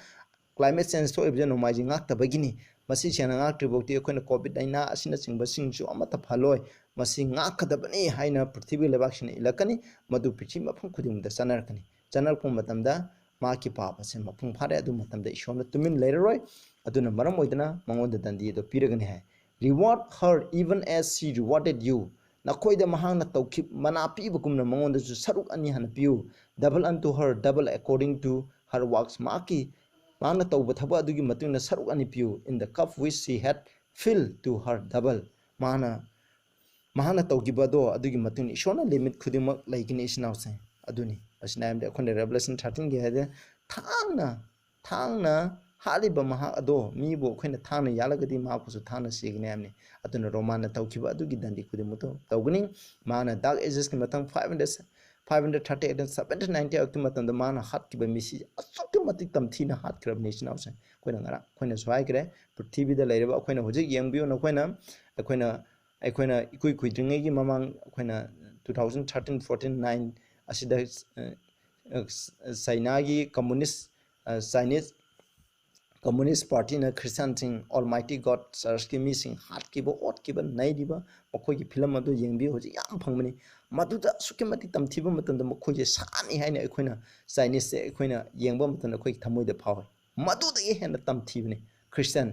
climate change ꯊꯣꯛꯏꯕꯁꯦ ꯅꯣꯡꯃꯥꯏꯖꯤꯡ ꯉꯥꯛꯇꯕꯒꯤꯅꯤ꯫ ꯃꯁꯤ ꯁꯦꯡꯅ ꯉꯥꯛꯇ꯭ꯔꯤꯐꯥꯎꯗꯤ ꯑꯩꯈꯣꯏꯅ COVID ꯂꯥꯏꯅꯥ ꯑꯁꯤꯅꯆꯤꯡꯕꯁꯤꯡꯁꯨ ꯑꯃꯠꯇ ꯐꯍꯜꯂꯣꯏ꯫ ꯃꯁꯤ ꯉꯥꯛꯀꯗꯕꯅꯤ ꯍꯥꯏꯅ ꯄ꯭ꯔꯤꯊꯤꯕꯤ ꯂꯩꯕꯥꯛꯁꯤꯡꯅ ꯏꯜꯂꯛꯀꯅꯤ꯫ ꯃꯗꯨ ꯄ꯭ꯔꯤꯊꯤꯕꯤ ꯃꯐꯝ ꯈꯨꯗꯤꯡꯃꯛꯇ ꯆꯠꯅꯔꯛꯀꯅꯤ꯫ ꯆꯠꯅꯔꯛꯄ ꯃꯇꯝꯗ ꯃꯍꯥꯛꯀꯤ ꯄꯥꯞ ꯑꯁꯤ ꯃꯄꯨꯡ ꯐꯥꯔꯦ꯫ ꯑꯗꯨ ꯃꯇꯝꯗ ꯏꯁꯣꯔꯅ ꯇꯨꯃꯤꯟ ꯂꯩꯔꯔꯣꯏ꯫ ꯑꯗꯨꯅ ꯃꯔꯝ ꯑꯣꯏꯗꯨꯅ ꯃꯉꯣꯟꯗ ꯗꯟꯗꯤ ꯑꯗꯨ ꯄꯤꯔꯒꯅꯤ ꯍꯥꯏ꯫ "Reward her even as she rewarded you." ꯅꯈꯣꯏꯗ ꯃꯍꯥꯛꯅ ꯇꯧꯈꯤ, ꯃꯅꯥ ꯄꯤꯕꯒꯨꯝꯅ ꯃꯉꯣꯟꯗꯁꯨ ꯁꯔꯨꯛ ꯑꯅꯤ ꯍꯟꯅ ꯄꯤꯌꯨ꯫ "Double unto her, double according to her works." ꯃꯍꯥꯛꯀꯤ ꯃꯥꯅ ꯇꯧꯕ ꯊꯕꯛ ꯑꯗꯨꯒꯤ ꯃꯇꯨꯡ ꯏꯟꯅ ꯁꯔꯨꯛ ꯑꯅꯤ ꯄꯤꯌꯨ, in the cup which she had filled to her double. ꯃꯥꯅ ꯃꯍꯥꯛꯅ ꯇꯧꯈꯤꯕ ꯑꯗꯣ ꯑꯗꯨꯒꯤ ꯃꯇꯨꯡ ꯏꯟꯅ ꯏꯁꯣꯔꯅ limit ꯈꯨꯗꯤꯡꯃꯛ ꯂꯩꯒꯅꯤ, ꯏꯆꯤꯟ ꯏꯅꯥꯎꯁꯤꯡ꯫ ꯑꯗꯨꯅꯤ ꯃꯁꯤꯅ ꯍꯥꯏꯕꯗꯤ ꯑꯩꯈꯣꯏꯅ Revelation thirteen ꯒꯤ ꯍꯥꯏꯗꯤ ꯊꯥꯡꯅ ꯊꯥꯡꯅ ꯍꯥꯠꯂꯤꯕ ꯃꯍꯥꯛ ꯑꯗꯣ ꯃꯤꯕꯨ ꯑꯩꯈꯣꯏꯅ ꯊꯥꯡꯅ ꯌꯥꯜꯂꯒꯗꯤ ꯃꯍꯥꯛꯄꯨꯁꯨ ꯊꯥꯡꯅ ꯁꯤꯒꯅꯤ ꯍꯥꯏꯕꯅꯤ꯫ ꯑꯗꯨꯅ ꯔꯣꯃꯥꯟꯅ ꯇꯧꯈꯤꯕ ꯑꯗꯨꯒꯤ ꯗꯟꯗꯤ ꯈꯨꯗꯤꯡꯃꯛꯇ ꯇꯧꯒꯅꯤ꯫ ꯃꯥꯅ Dark Ages ꯀꯤ ꯃꯇꯝ five hundred five hundred thirty eight seventeen ninety eight ꯀꯤ ꯃꯇꯝꯗ ꯃꯥꯅ ꯍꯥꯠꯈꯤꯕ ꯃꯤꯁꯤ ꯑꯁꯨꯛꯀꯤ ꯃꯇꯤꯛ ꯇꯝꯊꯤꯅ ꯍꯥꯠꯈ꯭ꯔꯕꯅꯤ, ꯏꯆꯤꯟ ꯏꯅꯥꯎꯁꯤꯡ꯫ ꯑꯩꯈꯣꯏꯅ ꯉꯔꯥꯡ ꯑꯩꯈꯣꯏꯅꯁꯨ ꯍꯥꯏꯈ꯭ꯔꯦ, ꯄ꯭ꯔꯤꯊꯤꯕꯤꯗ ꯂꯩꯔꯤꯕ ꯑꯩꯈꯣꯏꯅ ꯍꯧꯖꯤꯛ ꯌꯦꯡꯕꯤꯌꯨ, ꯅꯈꯣꯏꯅ ꯑꯩꯈꯣꯏꯅ ꯑꯩꯈꯣꯏꯅ ꯏꯀꯨꯏ ꯀꯨꯏꯗ꯭ꯔꯤꯉꯩꯒꯤ ꯃꯃꯥꯡ ꯑꯩꯈꯣꯏꯅ two thousand thirteen fourteen nine ꯑꯁꯤꯗ, ꯑ, ꯑ, ꯆꯩꯅꯥꯒꯤ communist, ꯑ, Chinese Communist Party ꯅ Christian ꯁꯤꯡ, Almighty God Church ꯀꯤ ꯃꯤꯁꯤꯡ ꯍꯥꯠꯈꯤꯕ, ꯑꯣꯠꯈꯤꯕ, ꯅꯩꯔꯤꯕ ꯃꯈꯣꯏꯒꯤ ꯐꯤꯂꯝ ꯑꯗꯨ ꯌꯦꯡꯕꯤꯌꯨ, ꯍꯧꯖꯤꯛ ꯌꯥꯝ ꯐꯪꯕꯅꯤ꯫ ꯃꯗꯨꯗ ꯑꯁꯨꯛꯀꯤ ꯃꯇꯤꯛ ꯇꯝꯊꯤꯕ ꯃꯇꯝꯗ ꯃꯈꯣꯏꯁꯦ ꯁꯥꯅꯤ ꯍꯥꯏꯅ ꯑꯩꯈꯣꯏꯅ Chinese ꯁꯦ ꯑꯩꯈꯣꯏꯅ ꯌꯦꯡꯕ ꯃꯇꯝꯗ ꯑꯩꯈꯣꯏꯒꯤ ꯊꯃꯣꯏꯗ ꯐꯥꯎꯏ꯫ ꯃꯗꯨꯗꯒꯤ ꯍꯦꯟꯅ ꯇꯝꯊꯤꯕꯅꯤ Christian꯫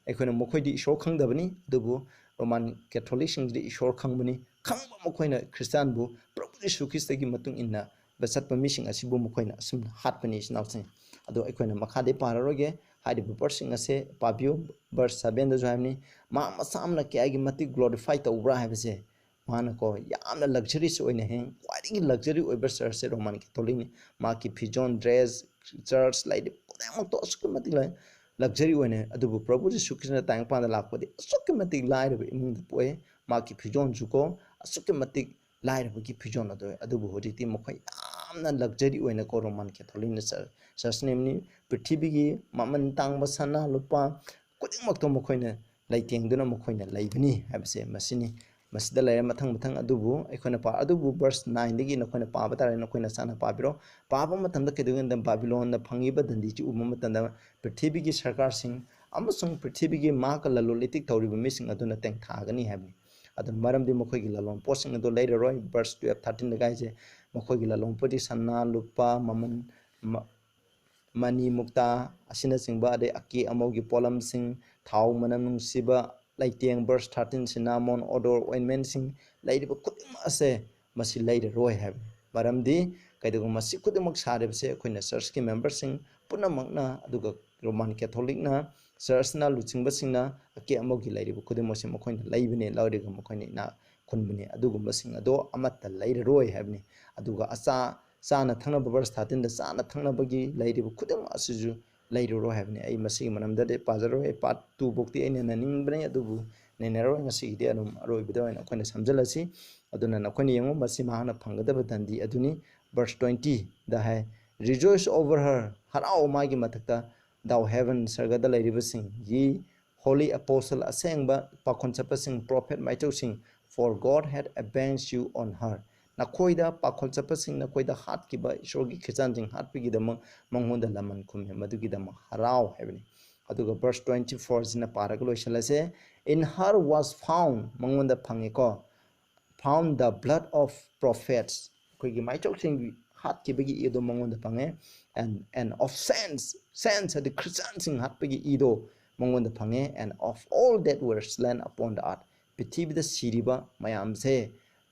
ꯑꯩꯈꯣꯏꯅ ꯃꯈꯣꯏꯗꯤ ꯏꯁꯣꯔ ꯈꯪꯗꯕꯅꯤ, ꯑꯗꯨꯕꯨ Roman Catholic ꯁꯤꯡꯗꯤ ꯏꯁꯣꯔ ꯈꯪꯕꯅꯤ꯫ ꯈꯪꯕ ꯃꯈꯣꯏꯅ ꯈ꯭ꯔꯤꯁꯇꯥꯟꯕꯨ ꯄ꯭ꯔꯚꯨ ꯌꯤꯁꯨ ꯈ꯭ꯔꯤꯁꯇꯒꯤ ꯃꯇꯨꯡ ꯏꯟꯅ ꯆꯠꯄ ꯃꯤꯁꯤꯡ ꯑꯁꯤꯕꯨ ꯃꯈꯣꯏꯅ ꯑꯁꯨꯝꯅ ꯍꯥꯠꯄꯅꯤ, ꯏꯆꯤꯟ ꯏꯅꯥꯎꯁꯤꯡ꯫ ꯑꯗꯣ ꯑꯩꯈꯣꯏꯅ ꯃꯈꯥꯗꯤ ꯄꯥꯔꯔꯣꯏꯒꯦ, ꯍꯥꯏꯔꯤꯕ verse ꯁꯤꯡ ꯑꯁꯦ ꯄꯥꯕꯤꯌꯨ꯫ Verse seven ꯗꯁꯨ ꯍꯥꯏꯕꯅꯤ, ꯃꯥ ꯃꯁꯥ ꯑꯃꯅ ꯀꯌꯥꯒꯤ ꯃꯇꯤꯛ glorify ꯇꯧꯕ꯭ꯔꯥ ꯍꯥꯏꯕꯁꯦ, ꯃꯥꯅꯀꯣ ꯌꯥꯝꯅ luxurious ꯑꯣꯏꯅ ꯍꯤꯡ-, ꯈ꯭ꯋꯥꯏꯗꯒꯤ luxury ꯑꯣꯏꯕ church ꯁꯦ Roman Catholic ꯅꯤ꯫ ꯃꯍꯥꯛꯀꯤ ꯐꯤꯖꯣꯜ, dress, church, ꯂꯩꯔꯤꯕ ꯈꯨꯗꯤꯡꯃꯛꯇꯣ ꯑꯁꯨꯛꯀꯤ ꯃꯇꯤꯛ ꯂꯩ꯫ Luxury ꯑꯣꯏꯅ, ꯑꯗꯨꯕꯨ ꯄ꯭ꯔꯚꯨ ꯖꯤꯁꯨ ꯈ꯭ꯔꯤꯁꯇꯅ ꯇꯥꯏꯕꯪꯄꯥꯟꯗ ꯂꯥꯛꯄꯗꯤ ꯑꯁꯨꯛꯀꯤ ꯃꯇꯤꯛ ꯂꯥꯏꯔꯕ ꯏꯃꯨꯡꯗ ꯄꯣꯛꯑꯦ꯫ ꯃꯍꯥꯛꯀꯤ ꯐꯤꯖꯣꯜꯁꯨꯀꯣ ꯑꯁꯨꯛꯀꯤ ꯃꯇꯤꯛ ꯂꯥꯏꯔꯕꯒꯤ ꯐꯤꯖꯣꯜ ꯑꯗꯨ ꯑꯣꯏ꯫ ꯑꯗꯨꯕꯨ ꯍꯧꯖꯤꯛꯇꯤ ꯃꯈꯣꯏ ꯌꯥꯝꯅ luxury ꯑꯣꯏꯅꯀꯣ Roman Catholic ꯅ church, church ꯅꯦꯝꯅꯤ꯫ ꯄ꯭ꯔꯤꯊꯤꯕꯤꯒꯤ ꯃꯃꯜ ꯇꯥꯡꯕ ꯁꯅꯥ ꯂꯨꯄꯥ ꯈꯨꯗꯤꯡꯃꯛꯇꯣ ꯃꯈꯣꯏꯅ ꯂꯩꯇꯦꯡꯗꯨꯅ ꯃꯈꯣꯏꯅ ꯂꯩꯕꯅꯤ ꯍꯥꯏꯕꯁꯦ ꯃꯁꯤꯅꯤ꯫ ꯃꯁꯤꯗ ꯂꯩꯔꯦ ꯃꯊꯪ ꯃꯊꯪ꯫ ꯑꯗꯨꯕꯨ ꯑꯩꯈꯣꯏꯅ ꯄꯥ-, ꯑꯗꯨꯕꯨ verse nine ꯗꯒꯤ ꯅꯈꯣꯏꯅ ꯄꯥꯕ ꯇꯥꯔꯦ, ꯅꯈꯣꯏ ꯅꯁꯥꯅ ꯄꯥꯕꯤꯔꯣ꯫ ꯄꯥꯕ ꯃꯇꯝꯗ ꯀꯩꯗꯧꯒꯦ ꯍꯥꯏꯕꯗ ꯕꯥꯕꯤꯂꯣꯟꯗ ꯐꯪꯉꯤꯕ ꯗꯟꯗꯤꯁꯤ ꯎꯕ ꯃꯇꯝꯗ ꯄ꯭ꯔꯤꯊꯤꯕꯤꯒꯤ ꯁꯔꯀꯥꯔꯁꯤꯡ ꯑꯃꯁꯨꯡ ꯄ꯭ꯔꯤꯊꯤꯕꯤꯒꯤ ꯃꯍꯥꯛꯀ ꯂꯂꯣꯟ ꯏꯇꯤꯛ ꯇꯧꯔꯤꯕ ꯃꯤꯁꯤꯡ ꯑꯗꯨꯅ ꯇꯦꯡꯊꯥꯒꯅꯤ ꯍꯥꯏꯕꯅꯤ꯫ ꯑꯗꯨꯅ ꯃꯔꯝꯗꯤ ꯃꯈꯣꯏꯒꯤ ꯂꯂꯣꯟ ꯄꯣꯠꯁꯤꯡ ꯑꯗꯨ ꯂꯩꯔꯔꯣꯏ꯫ Verse twelve, thirteen ꯗꯒ ꯍꯥꯏꯁꯦ, ꯃꯈꯣꯏꯒꯤ ꯂꯂꯣꯟ ꯄꯣꯠꯇꯤ ꯁꯅꯥ, ꯂꯨꯄꯥ, ꯃꯃꯜ, ꯃ-, ꯃꯅꯤ, ꯃꯨꯛꯇꯥ ꯑꯁꯤꯅꯆꯤꯡꯕ, ꯑꯗꯩ ꯑꯀꯦ ꯑꯃꯧꯒꯤ ꯄꯣꯠꯂꯝꯁꯤꯡ, ꯊꯥꯎ ꯃꯅꯝ ꯅꯨꯡꯁꯤꯕ, ꯂꯩꯇꯦꯡ, verse thirteen, cinnamon, odor, ointment ꯁꯤꯡ, ꯂꯩꯔꯤꯕ ꯈꯨꯗꯤꯡꯃꯛ ꯑꯁꯦ ꯃꯁꯤ ꯂꯩꯔꯔꯣꯏ ꯍꯥꯏꯕꯅꯤ꯫ ꯃꯔꯝꯗꯤ ꯀꯩꯗꯧꯕ, ꯃꯁꯤ ꯈꯨꯗꯤꯡꯃꯛ ꯁꯥꯔꯤꯕꯁꯦ ꯑꯩꯈꯣꯏꯅ church ꯀꯤ member ꯁꯤꯡ, ꯄꯨꯝꯅꯃꯛꯅ, ꯑꯗꯨꯒ ꯔꯣꯃꯥꯟ ꯀꯦꯊꯣꯂꯤꯛꯅ, ꯆꯔꯆꯅ ꯂꯨꯆꯤꯡꯕꯁꯤꯡꯅ ꯑꯀꯦ ꯑꯃꯧꯒꯤ ꯂꯩꯔꯤꯕ ꯈꯨꯗꯤꯡꯃꯛꯁꯦ ꯃꯈꯣꯏꯅ ꯂꯩꯕꯅꯦ, ꯂꯧꯔꯒ ꯃꯈꯣꯏꯅ ꯏꯅꯥꯛ ꯈꯨꯟꯕꯅꯦ꯫ ꯑꯗꯨꯒꯨꯝꯕꯁꯤꯡ ꯑꯗꯣ ꯑꯃꯠꯇ ꯂꯩꯔꯔꯣꯏ ꯍꯥꯏꯕꯅꯤ꯫ ꯑꯗꯨꯒ ꯑꯆꯥ ꯆꯥꯅ ꯊꯛꯅꯕ, ꯚꯔꯁ ꯊꯥꯔꯇꯤꯟꯗ ꯆꯥꯅ ꯊꯛꯅꯕꯒꯤ ꯂꯩꯔꯤꯕ ꯈꯨꯗꯤꯡꯃꯛ ꯑꯁꯤꯁꯨ ꯂꯩꯔꯔꯣꯏ ꯍꯥꯏꯕꯅꯤ꯫ ꯑꯩ ꯃꯁꯤꯒꯤ ꯃꯔꯝꯗꯗꯤ ꯄꯥꯖꯔꯣꯏ, ꯑꯩ ꯄꯥꯔꯠ ꯇꯨ ꯐꯥꯎꯗꯤ ꯑꯩꯅ ꯅꯩꯅꯅꯤꯡꯕꯅꯤ, ꯑꯗꯨꯕꯨ ꯅꯩꯅꯔꯣꯏ꯫ ꯉꯁꯤꯒꯤꯗꯤ ꯑꯗꯨꯝ ꯑꯔꯣꯏꯕꯗ ꯑꯣꯏꯅ ꯑꯩꯈꯣꯏꯅ ꯁꯝꯖꯤꯜꯂꯁꯤ꯫ ꯑꯗꯨꯅ ꯅꯈꯣꯏꯅ ꯌꯦꯡꯉꯨ, ꯃꯁꯤ ꯃꯍꯥꯛꯅ ꯐꯪꯒꯗꯕ ꯗꯟꯗꯤ ꯑꯗꯨꯅꯤ꯫ ꯚꯔꯁ ꯇ꯭ꯋꯦꯟꯇꯤꯗ ꯍꯥꯏ, "Rejoice over her", ꯍꯔꯥꯎ ꯃꯥꯒꯤ ꯃꯊꯛꯇ, "Thou heaven", ꯁꯔꯒꯗ ꯂꯩꯔꯤꯕꯁꯤꯡ, "Ye holy apostle", ꯑꯁꯦꯡꯕ ꯄꯥꯈꯣꯟ ꯆꯠꯄꯁꯤꯡ, prophet, ꯃꯥꯏꯆꯧꯁꯤꯡ, "For God had avenged you on her", ꯅꯈꯣꯏꯗ ꯄꯥꯈꯣꯟ ꯆꯠꯄꯁꯤꯡ, ꯅꯈꯣꯏꯗ ꯍꯥꯠꯈꯤꯕ ꯏꯁꯣꯔꯒꯤ ꯈ꯭ꯔꯤꯁꯇꯥꯟꯁꯤꯡ ꯍꯥꯠꯄꯒꯤꯗꯃꯛ ꯃꯉꯣꯟꯗ ꯂꯃꯟ ꯈꯨꯝꯃꯤ, ꯃꯗꯨꯒꯤꯗꯃꯛ ꯍꯔꯥꯎ ꯍꯥꯏꯕꯅꯤ꯫ ꯑꯗꯨꯒ ꯚꯔꯁ ꯇ꯭ꯋꯦꯟꯇꯤ ꯐꯣꯔꯁꯤꯅ ꯄꯥꯔꯒ ꯂꯣꯏꯁꯤꯜꯂꯁꯦ꯫ "In her was found", ꯃꯉꯣꯟꯗ ꯐꯪꯉꯦꯀꯣ, "found the blood of prophets", ꯑꯩꯈꯣꯏꯒꯤ ꯃꯥꯏꯆꯧꯁꯤꯡꯒꯤ ꯍꯥꯠꯈꯤꯕꯒꯤ ꯏ ꯑꯗꯨ ꯃꯉꯣꯟꯗ ꯐꯪꯉꯦ, "and, and of saints", saints ꯍꯥꯏꯗꯤ ꯈ꯭ꯔꯤꯁꯇꯥꯟꯁꯤꯡ ꯍꯥꯠꯄꯒꯤ ꯏꯗꯣ ꯃꯉꯣꯟꯗ ꯐꯪꯉꯦ, "and of all that were slain upon the earth", ꯄ꯭ꯔꯤꯊꯤꯕꯤꯗ ꯁꯤꯔꯤꯕ ꯃꯌꯥꯝꯁꯦ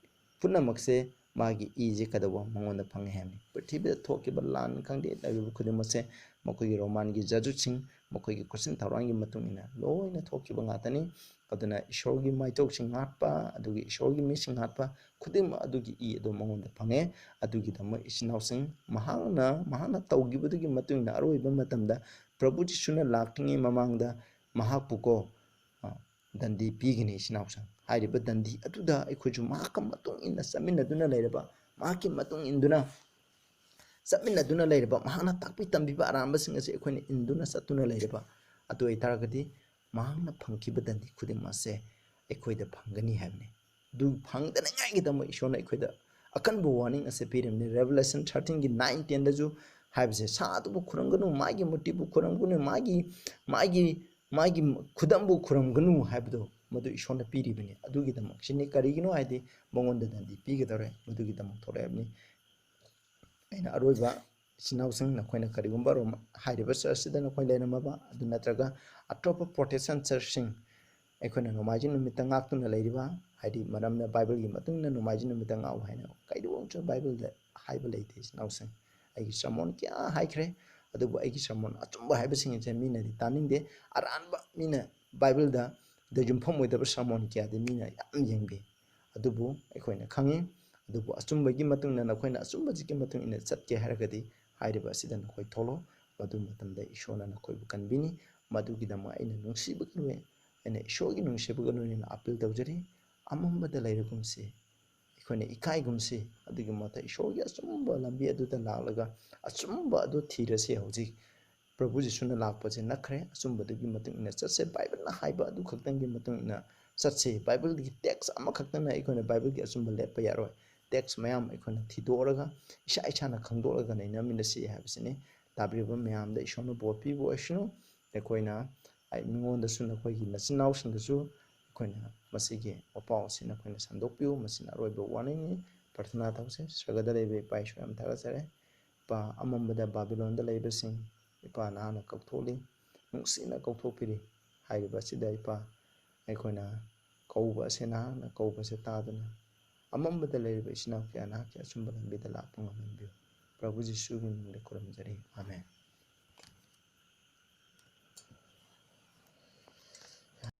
ꯄꯨꯝꯅꯃꯛꯁꯦ ꯃꯥꯒꯤ ꯏꯁꯦ ꯀꯩꯗꯧꯕ ꯃꯉꯣꯟꯗ ꯐꯪꯉꯦ ꯍꯥꯏꯕꯅꯤ꯫ ꯄ꯭ꯔꯤꯊꯤꯕꯤꯗ ꯊꯣꯛꯈꯤꯕ ꯂꯥꯟ ꯈꯪꯗꯦ, ꯂꯩꯔꯤꯕ ꯈꯨꯗꯤꯡꯃꯛꯁꯦ ꯃꯈꯣꯏꯒꯤ ꯔꯣꯃꯥꯟꯒꯤ ꯖꯖꯨꯠꯁꯤꯡ, ꯃꯈꯣꯏꯒꯤ ꯈꯨꯠꯁꯤꯟ ꯊꯧꯔꯥꯡꯒꯤ ꯃꯇꯨꯡ ꯏꯟꯅ ꯂꯣꯏꯅ ꯊꯣꯛꯈꯤꯕ ꯉꯥꯛꯇꯅꯤ꯫ ꯑꯗꯨꯅ ꯏꯁꯣꯔꯒꯤ ꯃꯥꯏꯆꯧꯁꯤꯡ ꯍꯥꯠꯄ, ꯑꯗꯨꯒꯤ ꯏꯁꯣꯔꯒꯤ ꯃꯤꯁꯤꯡ ꯍꯥꯠꯄ ꯈꯨꯗꯤꯡꯃꯛ ꯑꯗꯨꯒꯤ ꯏ ꯑꯗꯨ ꯃꯉꯣꯟꯗ ꯐꯪꯉꯦ꯫ ꯑꯗꯨꯒꯤꯗꯃꯛ ꯏꯆꯤꯟ ꯏꯅꯥꯎꯁꯤꯡ, ꯃꯍꯥꯛꯅ, ꯃꯍꯥꯛꯅ ꯇꯧꯈꯤꯕꯗꯨꯒꯤ ꯃꯇꯨꯡ ꯏꯟꯅ ꯑꯔꯣꯏꯕ ꯃꯇꯝꯗ ꯄ꯭ꯔꯚꯨ ꯖꯤꯁꯨꯅ ꯂꯥꯛꯇ꯭ꯔꯤꯉꯩ ꯃꯃꯥꯡꯗ ꯃꯍꯥꯛꯄꯨꯀꯣ, ꯑ, ꯗꯟꯗꯤ ꯄꯤꯒꯅꯤ, ꯏꯆꯤꯟ ꯏꯅꯥꯎꯁꯤꯡ꯫ ꯍꯥꯏꯔꯤꯕ ꯗꯟꯗꯤ ꯑꯗꯨꯗ ꯑꯩꯈꯣꯏꯁꯨ ꯃꯍꯥꯛꯀ ꯃꯇꯨꯡ ꯏꯟꯅ ꯆꯠꯃꯤꯟꯅꯗꯨꯅ ꯂꯩꯔꯕ, ꯃꯍꯥꯛꯀꯤ ꯃꯇꯨꯡ ꯏꯟꯗꯨꯅ ꯆꯠꯃꯤꯟꯅꯗꯨꯅ ꯂꯩꯔꯕ, ꯃꯍꯥꯛꯅ ꯇꯥꯛꯄꯤ ꯇꯝꯕꯤꯕ ꯑꯔꯥꯟꯕꯁꯤꯡ ꯑꯁꯤ ꯑꯩꯈꯣꯏꯅ ꯏꯟꯗꯨꯅ ꯆꯠꯇꯨꯅ ꯂꯩꯔꯕ, ꯑꯗꯨ ꯑꯣꯏꯇꯥꯔꯒꯗꯤ ꯃꯍꯥꯛꯅ ꯐꯪꯈꯤꯕ ꯗꯟꯗꯤ ꯈꯨꯗꯤꯡꯃꯛ ꯑꯁꯦ ꯑꯩꯈꯣꯏꯗ ꯐꯪꯒꯅꯤ ꯍꯥꯏꯕꯅꯤ꯫ ꯑꯗꯨ ꯐꯪꯗꯅꯉꯥꯏꯒꯤꯗꯃꯛ ꯏꯁꯣꯔꯅ ꯑꯩꯈꯣꯏꯗ ꯑꯀꯟꯕ ꯋꯥꯔꯅꯤꯡ ꯑꯁꯦ ꯄꯤꯔꯤꯕꯅꯤ꯫ ꯔꯦꯚꯦꯂꯦꯁꯟ ꯊꯥꯔꯇꯤꯟꯒꯤ ꯅꯥꯏꯟ, ꯇꯦꯟꯗꯁꯨ ꯍꯥꯏꯕꯁꯦ, "ꯁꯥ ꯑꯗꯨꯕꯨ ꯈꯨꯔꯨꯝꯒꯅꯨ, ꯃꯥꯒꯤ ꯃꯨꯔꯇꯤꯕꯨ ꯈꯨꯔꯨꯝꯒꯅꯨ, ꯃꯥꯒꯤ, ꯃꯥꯒꯤ, ꯃꯥꯒꯤ ꯈꯨꯗꯝꯕꯨ ꯈꯨꯔꯨꯝꯒꯅꯨ" ꯍꯥꯏꯕꯗꯣ ꯃꯗꯨ ꯏꯁꯣꯔꯅ ꯄꯤꯔꯤꯕꯅꯤ꯫ ꯑꯗꯨꯒꯤꯗꯃꯛ ꯁꯤꯅꯤ꯫ ꯀꯔꯤꯒꯤꯅꯣ ꯍꯥꯏꯗꯤ ꯃꯉꯣꯟꯗ ꯗꯟꯗꯤ ꯄꯤꯒꯗꯧꯔꯦ, ꯃꯗꯨꯒꯤꯗꯃꯛ ꯊꯣꯛꯂꯛꯑꯕꯅꯤ꯫ ꯑꯩꯅ ꯑꯔꯣꯏꯕ ꯏꯆꯤꯟ ꯏꯅꯥꯎꯁꯤꯡ, ꯅꯈꯣꯏꯅ ꯀꯔꯤꯒꯨꯝꯕ ꯔꯣꯝ-, ꯍꯥꯏꯔꯤꯕ ꯆꯔꯆꯁꯤꯗ ꯅꯈꯣꯏ ꯂꯩꯔꯝꯃꯕ, ꯑꯗꯨ ꯅꯠꯇ꯭ꯔꯒ ꯑꯇꯣꯞꯄ ꯄ꯭ꯔꯣꯇꯦꯁꯇꯦꯟ ꯆꯔꯆꯁꯤꯡ, ꯑꯩꯈꯣꯏꯅ ꯅꯣꯡꯃꯥꯏꯖꯤꯡ ꯅꯨꯃꯤꯠꯇ ꯉꯥꯛꯇꯨꯅ ꯂꯩꯔꯤꯕ, ꯍꯥꯏꯗꯤ ꯃꯔꯝꯅ ꯕꯥꯏꯕꯜꯒꯤ ꯃꯇꯨꯡ ꯏꯟꯅ ꯅꯣꯡꯃꯥꯏꯖꯤꯡ ꯅꯨꯃꯤꯠꯇ ꯉꯥꯛꯎ ꯍꯥꯏꯅ ꯀꯩꯗꯧꯕ ꯑꯃꯁꯨ ꯕꯥꯏꯕꯜꯗ ꯍꯥꯏꯕ ꯂꯩꯇꯦ, ꯏꯆꯤꯟ ꯏꯅꯥꯎꯁꯤꯡ꯫ ꯑꯩꯒꯤ ꯁ꯭ꯔꯃꯣꯟ ꯀꯌꯥ ꯍꯥꯏꯈ꯭ꯔꯦ, ꯑꯗꯨꯕꯨ ꯑꯩꯒꯤ ꯁꯔꯃꯣꯟ ꯑꯆꯨꯝꯕ ꯍꯥꯏꯕꯁꯤꯡ ꯑꯁꯦ ꯃꯤꯅꯗꯤ ꯇꯥꯅꯤꯡꯗꯦ꯫ ꯑꯔꯥꯟꯕ, ꯃꯤꯅ ꯕꯥꯏꯕꯜꯗ ꯗ ꯌꯨꯝꯐꯝ ꯑꯣꯏꯗꯕ ꯁꯔꯃꯣꯟ ꯀꯌꯥꯗꯤ ꯃꯤꯅ ꯌꯥꯝ ꯌꯦꯡꯕꯤ꯫ ꯑꯗꯨꯕꯨ ꯑꯩꯈꯣꯏꯅ ꯈꯪꯉꯤ꯫ ꯑꯗꯨꯕꯨ ꯑꯆꯨꯝꯕꯒꯤ ꯃꯇꯨꯡ ꯏꯟꯅ ꯅꯈꯣꯏꯅ ꯑꯆꯨꯝꯕꯁꯤꯒꯤ ꯃꯇꯨꯡ ꯏꯟꯅ ꯆꯠꯀꯦ ꯍꯥꯏꯔꯒꯗꯤ ꯍꯥꯏꯔꯤꯕ ꯑꯁꯤꯗ ꯅꯈꯣꯏ ꯊꯣꯛꯂꯣ꯫ ꯃꯗꯨ ꯃꯇꯝꯗ ꯏꯁꯣꯔꯅ ꯅꯈꯣꯏꯕꯨ ꯀꯟꯕꯤꯅꯤ꯫ ꯃꯗꯨꯒꯤꯗꯃꯛ ꯑꯩꯅ ꯅꯨꯡꯁꯤꯕꯒꯤ ꯂꯣꯏ-, ꯑꯩꯅ ꯏꯁꯣꯔꯒꯤ ꯅꯨꯡꯁꯤꯕꯒ ꯂꯣꯏꯅꯅ ꯑꯄꯤꯜ ꯇꯧꯖꯔꯤ꯫ ꯑꯃꯝꯕꯗ ꯂꯩꯔꯒꯨꯝꯁꯤ, ꯑꯩꯈꯣꯏꯅ ꯏꯀꯥꯏꯒꯨꯝꯁꯤ꯫ ꯑꯗꯨꯒꯤ ꯃꯍꯨꯠꯇ ꯏꯁꯣꯔꯒꯤ ꯑꯆꯨꯝꯕ ꯂꯝꯕꯤ ꯑꯗꯨꯗ ꯂꯥꯛꯂꯒ ꯑꯆꯨꯝꯕ ꯑꯗꯨ ꯊꯤꯔꯁꯤ꯫ ꯍꯧꯖꯤꯛ ꯄ꯭ꯔꯚꯨ ꯖꯤꯁꯨꯅ ꯂꯥꯛꯄꯁꯦ ꯅꯛꯈ꯭ꯔꯦ꯫ ꯑꯆꯨꯝꯕꯗꯨꯒꯤ ꯃꯇꯨꯡ ꯏꯟꯅ ꯆꯠꯁꯦ꯫ ꯕꯥꯏꯕꯜꯅ ꯍꯥꯏꯕ ꯑꯗꯨ ꯈꯛꯇꯪꯒꯤ ꯃꯇꯨꯡ ꯏꯟꯅ ꯆꯠꯁꯦ꯫ ꯕꯥꯏꯕꯜꯒꯤ ꯇꯦꯛꯁ ꯑꯃꯈꯛꯇꯅ ꯑꯩꯈꯣꯏꯅ ꯕꯥꯏꯕꯜꯒꯤ ꯑꯆꯨꯝꯕ ꯂꯦꯞꯄ ꯌꯥꯔꯣꯏ꯫ ꯇꯦꯛꯁ ꯃꯌꯥꯝ ꯑꯩꯈꯣꯏꯅ ꯊꯤꯗꯣꯛꯂꯒ ꯏꯁꯥ ꯏꯁꯥꯅ ꯈꯪꯗꯣꯛꯂꯒ ꯅꯩꯅꯃꯤꯟꯅꯁꯤ ꯍꯥꯏꯕꯁꯤꯅꯤ꯫ ꯇꯥꯕꯤꯔꯤꯕ ꯃꯌꯥꯝꯗ ꯏꯁꯣꯔꯅ ꯕꯣꯔ ꯄꯤꯕ ꯑꯣꯏꯁꯅꯨ꯫ ꯑꯩꯈꯣꯏꯅ, ꯑꯩ, ꯃꯤꯉꯣꯟꯗꯁꯨ ꯅꯈꯣꯏꯒꯤ ꯅꯆꯤꯟ ꯅꯅꯥꯎꯁꯤꯡꯗꯁꯨ ꯑꯩꯈꯣꯏꯅ ꯃꯁꯤꯒꯤ ꯋꯥꯄꯥꯎ ꯑꯁꯤ ꯅꯈꯣꯏꯅ ꯁꯟꯗꯣꯛꯄꯤꯌꯨ꯫ ꯃꯁꯤꯅ ꯑꯔꯣꯏꯕ ꯋꯥꯔꯅꯤꯡꯅꯤ꯫ ꯄ꯭ꯔꯊꯅꯥ ꯇꯧꯁꯦ꯫ ꯁ꯭ꯋꯔꯒꯗ ꯂꯩꯕ ꯏꯄꯥ ꯏꯁꯣꯔ, ꯌꯥꯝ ꯊꯥꯒꯠꯆꯔꯤ꯫ ꯏꯄꯥ, ꯑꯃꯝꯕꯗ ꯕꯥꯕꯤꯂꯣꯟꯗ ꯂꯩꯕꯁꯤꯡ, ꯏꯄꯥ, ꯅꯍꯥꯛꯅ ꯀꯧꯊꯣꯛꯂꯤ, ꯅꯨꯡꯁꯤꯅ ꯀꯧꯊꯣꯛꯄꯤꯔꯤ꯫ ꯍꯥꯏꯔꯤꯕ ꯑꯁꯤꯗ, ꯏꯄꯥ, ꯑꯩꯈꯣꯏꯅ ꯀꯧꯕ ꯑꯁꯤ, ꯅꯍꯥꯛꯅ ꯀꯧꯕꯁꯦ ꯇꯥꯗꯨꯅ ꯑꯃꯝꯕꯗ ꯂꯩꯔꯤꯕ ꯏꯆꯤꯟ ꯏꯅꯥꯎ ꯀꯌꯥ ꯅꯍꯥꯛꯀꯤ ꯑꯆꯨꯝꯕ ꯂꯝꯕꯤꯗ ꯂꯥꯛꯄ ꯉꯝꯍꯟꯕꯤꯌꯨ꯫ ꯄ꯭ꯔꯚꯨ ꯖꯤꯁꯨꯒꯤ ꯃꯤꯡꯗ ꯈꯨꯔꯨꯝꯖꯔꯤ꯫ ꯑꯥꯃꯦꯟ꯫